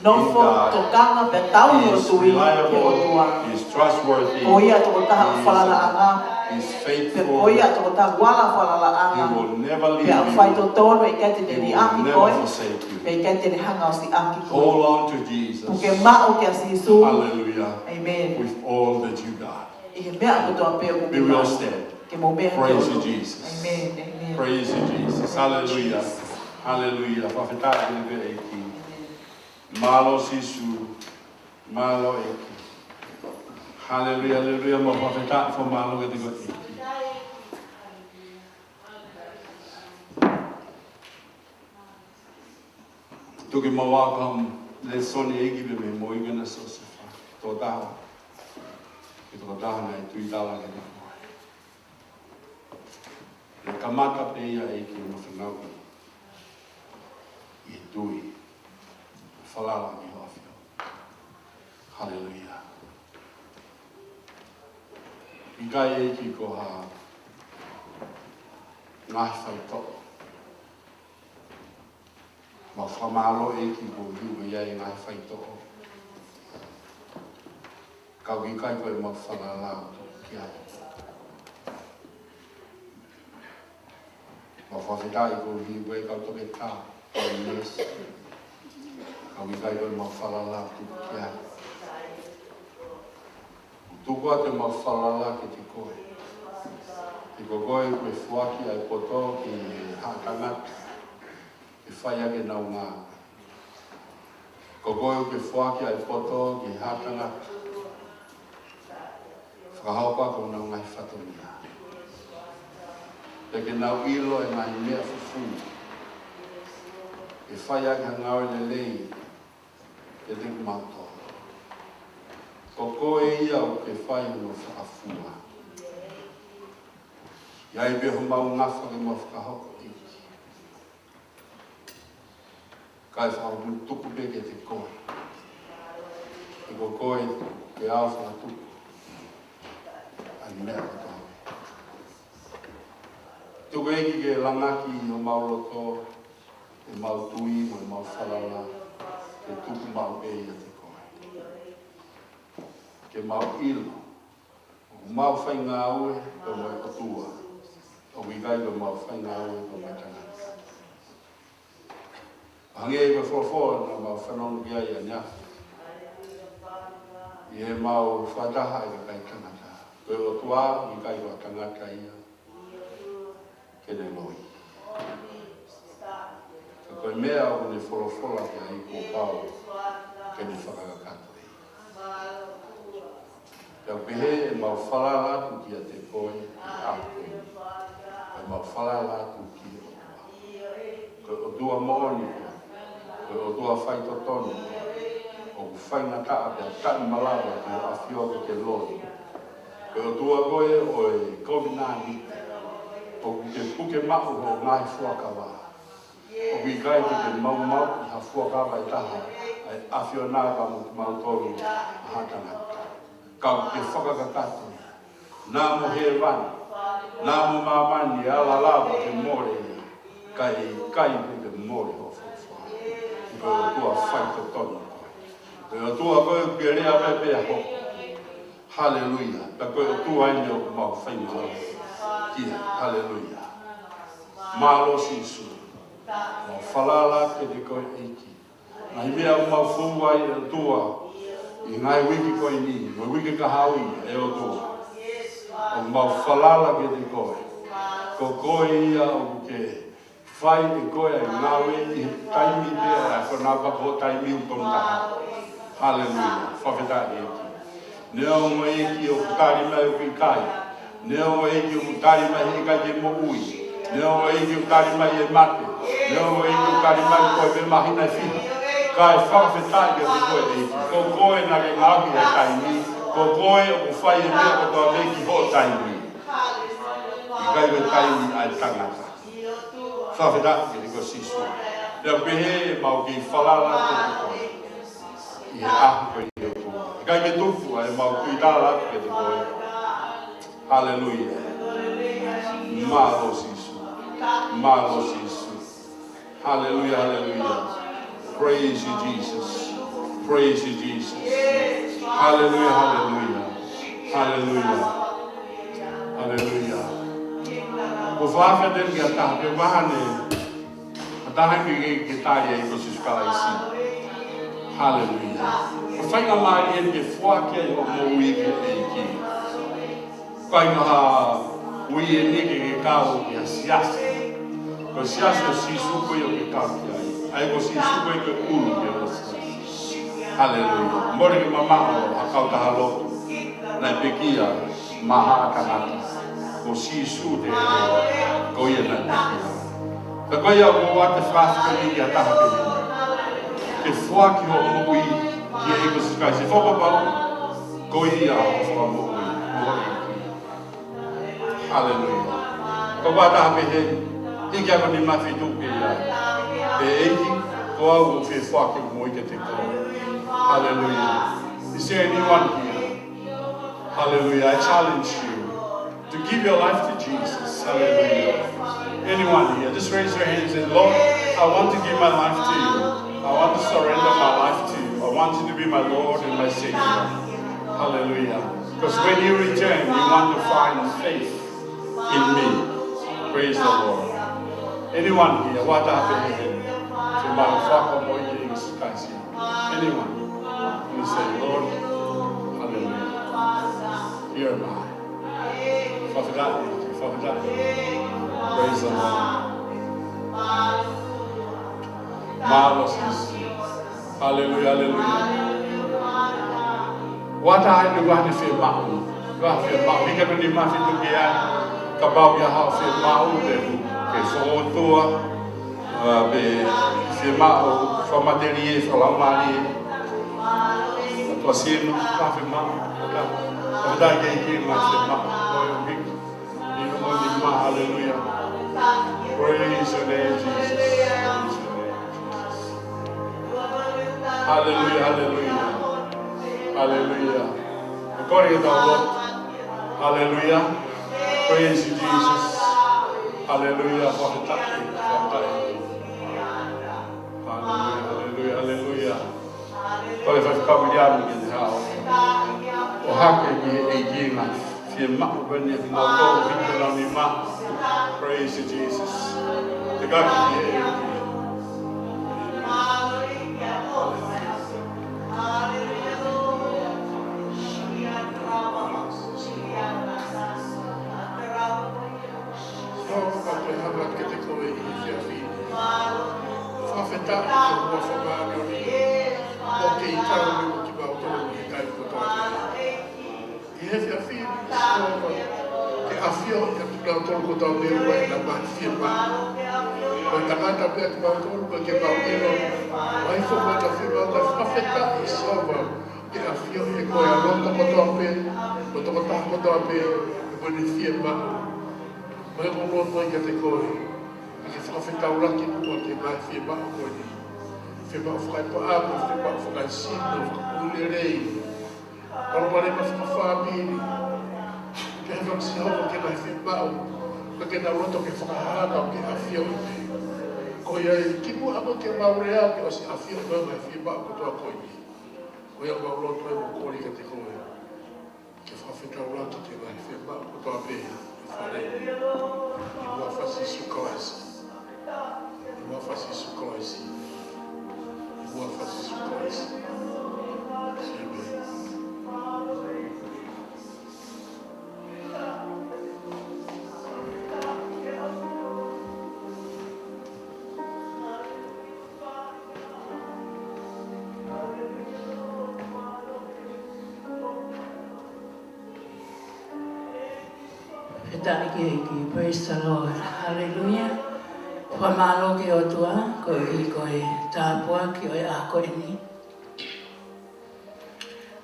Nofo, in God. Tokanga pea tau ʻi hoʻo tui ki he ʻOtua. He is reliable. He is trustworthy. Ko ia tokotaha, he is, falalaʻanga. He is faithful. Pea ko ia tokotaha ʻoku ala falalaʻanga. He will never leave you. Pea ʻoku faitotonu, ʻe ʻikai te ne liʻaki koe. He will never forsake you. Pea ʻe ʻikai te ne hanga ʻo siʻaki koe. Hold on to Jesus. Puke maʻu kia Sīsū. Hallelujah. Amen. With all that you got. ʻI he meʻa kotoa pē ʻoku ke maʻu. Be well said. Ke mou meʻa. Praise you, Jesus. Amen, amen. Praise you, Jesus. Hallelujah. Jesus. Hallelujah. Fakafetaʻi ki he ʻEiki. Amen. Mālō Sīsū. Mālō ʻEiki. Hallelujah, hallelujah. Mau fakafetaʻi, fakamālō kiate koe ʻEiki. Tuku ke mau ako ha lēsoni ʻEiki pē mei he moʻui ko ena ʻo Siosefa. Tokotaha, ko e tokotaha naʻe tuitala kiate koe. Naʻe kamata pē ia ʻEiki ʻo fanauʻi ʻi he tui. Falala ki hoʻo ʻAfio. Haleluia. ʻIkai ʻEiki ko ha ngaahi faitoʻo. Mau fakamālō ʻEiki koeʻuhi ko e ʻi ai e ngaahi faitoʻo. Ka ʻoku ʻikai ko ʻemau falala ʻoku tuku ki ai. Mau fakafetaʻi koeʻuhi ko e kau toketā, kau nēsi. Ka ʻoku ʻikai ko ʻemau falala ʻoku tuku ki ai. Tuku atu ʻemau falala kiate koe. He ko koe ʻoku ke foaki ʻa e poto ki he haʻa tangata, ke fai ʻaki ʻenau ngāue. Ko koe ʻoku ke foaki ʻa e poto ki he haʻa tangata, fakahoko ʻaki honau ngaahi fatongia. Pea ke nau ʻilo e ngaahi meʻa fufū, ke fai ʻaki ha ngāue lelei kiate kimautolu. Ko koe ia ʻoku ke fai hono fakafua. ʻI ai pē homau ngafa ke mau fakahoko ʻEiki, kae fakamutuku pē kiate koe. He ko koe ke ʻalu ʻo fakatupu ʻa e meʻa kotoa. Tuku ʻEiki ke langaki ʻi homau loto ʻemau tui mo ʻemau falala ke tuku maʻu pē ʻiate koe. Ke mau ʻilo ʻoku mau fai ngāue pea mo e ʻOtua, ʻoku ʻikai ko ʻemau fai ngāue pea mo e tangata. Hangē ko e folofola naʻa mau fanongo ki ai ʻaneafi, ʻi heʻemau fakataha ʻa e kakai tangata, Ko e ʻOtua, ʻikai ko ha tangata ia ke ne loi. Ka ko e meʻa ʻoku ne folofola ki ai kuo pau ke ne fakakakato ia. Pea ʻoku pehē ʻemau falala atu kiate koe ʻi he ʻaho ko eni. ʻEmau falala atu ki he ʻOtua. Ko e ʻOtua moʻoni koe. Ko e ʻOtua faitotonu. ʻOku faingataʻa pea taʻemalava ki he ʻafio ke ke loi. Ko e ʻOtua koe ʻo e kovinānite. ʻOku ke puke maʻu hoʻo ngaahi fuakava. ʻOku ʻikai ke ke maumauʻi ha fuakava ʻe taha ʻa e ʻAfiona pea mo kimautolu ʻa ha tangata. Ka ʻoku ke fakakakato ia. Naʻa mo hēvani, naʻa mo māmani ʻe ala lava ke mole ia, ka ʻe ʻikai ke ke mole hoʻo folofola. Ko e ʻOtua faitotonu koe. Ko e ʻOtua koe ʻoku ke lea pea pea hoko. Haleluia. Pea ko e ʻOtua eni ʻoku mau faingamālie ki ai. Haleluia. Mālō Sīsū. Mau falala kiate koe ʻEiki. Ngaahi meʻa ʻoku mau fou ai ʻe ʻOtua ʻi he ngaahi uike ko eni, mo e uike kahaʻu ʻe ʻOtua. ʻOku mau falala kiate koe. Ko koe ia ʻoku ke fai ʻe koe ʻa e ngāue ʻi he taimi pē ʻa e fonapa ko e taimi ʻoku tonu taha. Haleluia. Fakafetaʻi ʻEiki. Neongo ʻEiki ʻoku tali mai ʻoku ʻikai. Neongo ʻEiki ʻoku tali mai he ʻikai ke moʻui. Neongo ʻEiki ʻoku tali mai ʻe mate. Neongo ʻEiki ʻoku tali mai ko e pē māhina ʻe fiha. Kae fakafetaʻi kiate koe ʻEiki. Ko koe naʻa ke ngaohi ʻa e taimi. Ko koe ʻoku fai ʻa e meʻa kotoa pē ki hoʻo taimi. ʻIkai ko e taimi ʻa e tangata. Fakafetaʻi kiate koe Sīsū. Pea pehē ʻemau kei falala kiate koe. ʻI he ʻaho ko eni ʻOtua. ʻIkai ke tupu ʻa ʻemau tuitala kiate koe. Haleluia. Mālō Sīsū. Mālō Sīsū. Haleluia, haleluia. Praise you, Jesus. Praise you, Jesus. Haleluia, haleluia. Haleluia. Haleluia. Ko fafete ki a taha ke vahane. ʻA taha ke, ke, ke tali ai ko Sīsū Kalaisi. Haleluia. Ko e faingamālie ke foaki ai hoʻo moʻui ki he ʻEiki. Ko e ʻuhinga ʻeni ke ke kau ki ha siasi. Ko e siasi ʻo Sīsū ko ia ʻoku ke kau ki ai. ʻA ia ko Sīsū ko ia ko e ʻulu ki he siasi. Haleluia. Mole ke mamaʻo ha kautaha lotu naʻe pekia maʻa ha tangata. Ko Sīsū te ko ia naʻe pekia. Ka ko ia ʻoku ou ʻoatu e fakafetaʻi ki ha taha pē ke foaki hoʻo moʻui ki he ʻEiki ko Sīsū Kalaisi. Fakapapau ko ia hoʻo fakamoʻui mo e ʻEiki. Haleluia. Ko e taha pē heni, hiki hake ho nima ʻo fetuku ki ai. ʻE ʻEiki, ko au ʻoku ou fie foaki hoku moʻui kiate koe. Haleluia. Is there anyone here? Haleluia. I challenge you to give your life to Jesus. Haleluia. Anyone here? Just raise your hand and say, Lord, I want to give my life to you. I want to surrender my life to you. I want you to be my Lord and my Savior. Haleluia. Because when you return, you want to find faith in me. Praise the Lord. Anyone here? What happened here? Fiemaʻu fakamoʻui ki he ʻEiki ko Sīsū Kalaisi. Anyone? You say, Lord, haleluia. Here am I. Fakafetaʻi, fakafetaʻi. Praise the Lord. Mālō Sīsū. Haleluia, haleluia. Ua taha ʻi he vahane fiemaʻu. Vahane fiemaʻu. Hiki hake ho nima ʻo fetuku ki ai. Kapau ʻoku ʻi ai haʻo fiemaʻu, pe ke sokotua, ā, pe fiemaʻu fakamatelie, fakalaumālie. Tuʻasino, vahane fiemaʻu. Fakafetaʻi ki he ʻEiki, vahane fiemaʻu. Ko e ʻuhinga. Haleluia. Praise your name, Jesus. Praise your name, Jesus. Haleluia, haleluia. Haleluia. Glory to the Lord. Haleluia. Praise you, Jesus. Haleluia. Fakafetaʻi, fakafetaʻi. Haleluia, haleluia, haleluia. Kole Faifekau Viliami ke ne hao ʻo hake ki he ʻEiki, fiemaʻu pē ʻe he mautolu hiki honau nima. Praise you, Jesus. Te kaki ki he ʻEiki. Efiafi, Sihova, ke ʻafioʻi ʻa kinautolu kotoa pē ʻoku ʻi ai ʻenau ngaahi fiemaʻu. Ko e tangata pē ʻa kimautolu, ko e ke mau ʻilo, ʻa e foʻi ngaahi fiemaʻu, ka fakafetaʻi Sihova, ke ʻafioʻi ʻe koe ʻa e loto kotoa pē, mo e tokotaha kotoa pē, ʻi heʻene fiemaʻu. Mo e ko loto ai kiate koe, ke ke fakafetaulaki muʻa ki he ngaahi fiemaʻu ko eni. Fiemaʻu fakaepaʻamu, fiemaʻu fakaesino, fakamoʻui lelei. Palopalema fakafāmili. Ke hanga Sihova ki he ngaahi fiemaʻu, ka ke nau loto ke fakahā ʻo ke ʻafioʻi pē. Ko ia ai kimuʻa mo ke mau lea ke ʻosi ʻafioʻi ʻa e ngaahi fiemaʻu kotoa ko eni. Ko ia mau loto ai mo kole kiate koe, ke fakafetaulaki ki he ngaahi fiemaʻu kotoa pē ʻi he fale ni. ʻI he huafa ʻo Sīsū Kalaisi. ʻI he huafa ʻo Sīsū Kalaisi. ʻI he huafa ʻo Sīsū Kalaisi. ʻĒmeni. Fakafetaʻi ki he ʻEiki. Praise the Lord. Hallelujah. Fakamālō ki he ʻOtua, koeʻuhi ko e tāpuaki ʻo e ʻaho ko eni.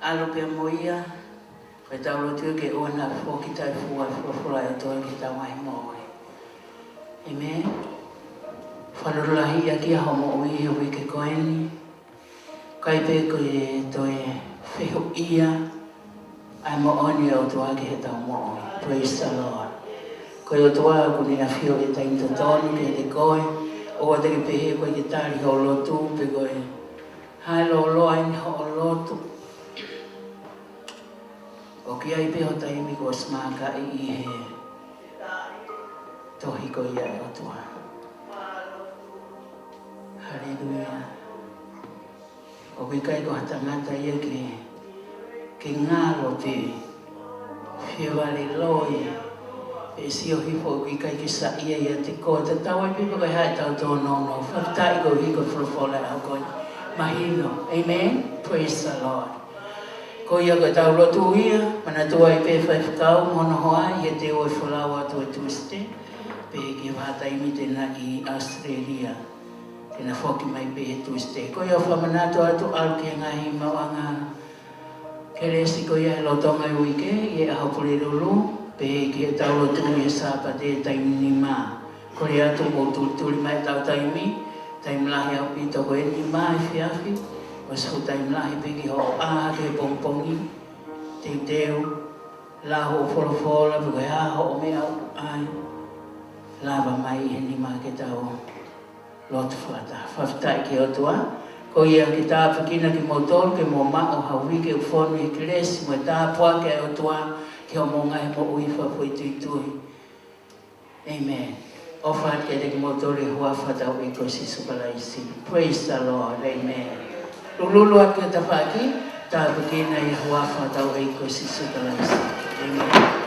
ʻAlu pē mo ia, ko ʻetau lotu ke ʻoua naʻa foki taʻefua e folofola ʻa e ʻOtua ki heʻetau ngaahi moʻui. ʻĒmeni. Fakalotolahiʻi ʻaki ʻa hoʻo moʻui he uike ko eni. ʻIkai pē ko e toe fehuʻia ʻa e moʻoni ʻa e ʻOtua ki heʻetau moʻui. Praise the Lord. Ko e ʻOtua ʻoku ne ʻafioʻi e taimi totonu kiate koe. ʻOua te ke pehē ʻoku ʻikai ke tali hoʻo lotu, pe ko e hā e lōloa ʻeni hoʻo lotu. ʻOku ʻi ai pē ho taimi kuo ʻosi maakaʻi ʻi he tohi ko ia ʻa e ʻOtua. Haleluia. ʻOku ʻikai ko ha tangata ia ke, ke ngalo pē, fie vale loi, pe sio hifo ʻoku ʻikai ke saiʻia ʻiate koe, tatau ai pē pe ko e hā ʻetau tōnounou. Fakafetaʻi koeʻuhi ko e folofola ʻa e ʻaho ko eni. Mahino. Amen. Praise the Lord. Ko ia ko ʻetau lotu ia, manatuʻi pē faifekau mo hono hoa ʻi he teu ʻo e folau atu ʻo e Tuesday, pehē ki he vahaʻa taimi te na ʻi Australia, te na foki mai pē he Tuesday. Ko ia ʻoku fakamanatu atu ʻalu ki he ngaahi maʻuʻanga kelesi ko ia he lolotonga e uike, ʻi he ʻaho Pulelulu, pehē ki heʻetau lotu ʻi he Sāpate taimi nima. Kole atu mou tulituli mai ʻetau taimi, taimi lahi ʻaupito ko eni ʻi he efiafi, ʻosi fuʻu taimi lahi pē ki hoʻo ʻā hake he pongipongi, teuteu, lau hoʻo folofola, pe ko e hā hoʻo meʻa ʻoku ʻai, lava mai ʻi he nima ke tau lotu fakataha. Fakafetaʻi ki he ʻOtua, ko ia ke tāpuekina kimoutolu, ke mou maʻu ha uike ʻoku fonu ʻi he kelesi mo e tāpuaki ʻa e ʻOtua ki hoʻomou ngaahi moʻui fakafoʻituitui. ʻĒmeni. ʻOfa atu kiate kimoutolu ʻi he huafa ʻo hotau ʻEiki ko Sīsū Kalaisi. Praise the Lord. ʻĒmeni. Lulululu atu ki he tafaʻaki, tāpuekina ʻi he huafa ʻo hotau ʻEiki ko Sīsū Kalaisi. ʻĒmeni.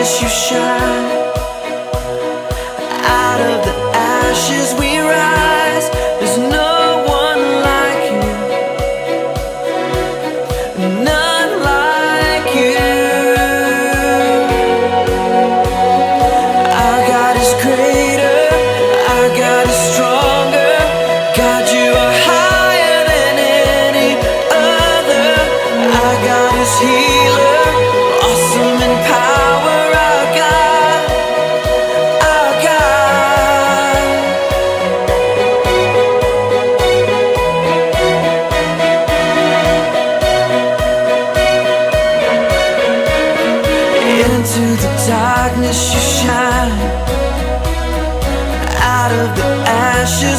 You shine. Out of the ashes we rise. There's no one like you. None like you. Our God is greater. Our God is stronger. God, you are higher than any other. Our God is healer. Awesome in power. Our God. Our God. Into the darkness you shine. Out of the ashes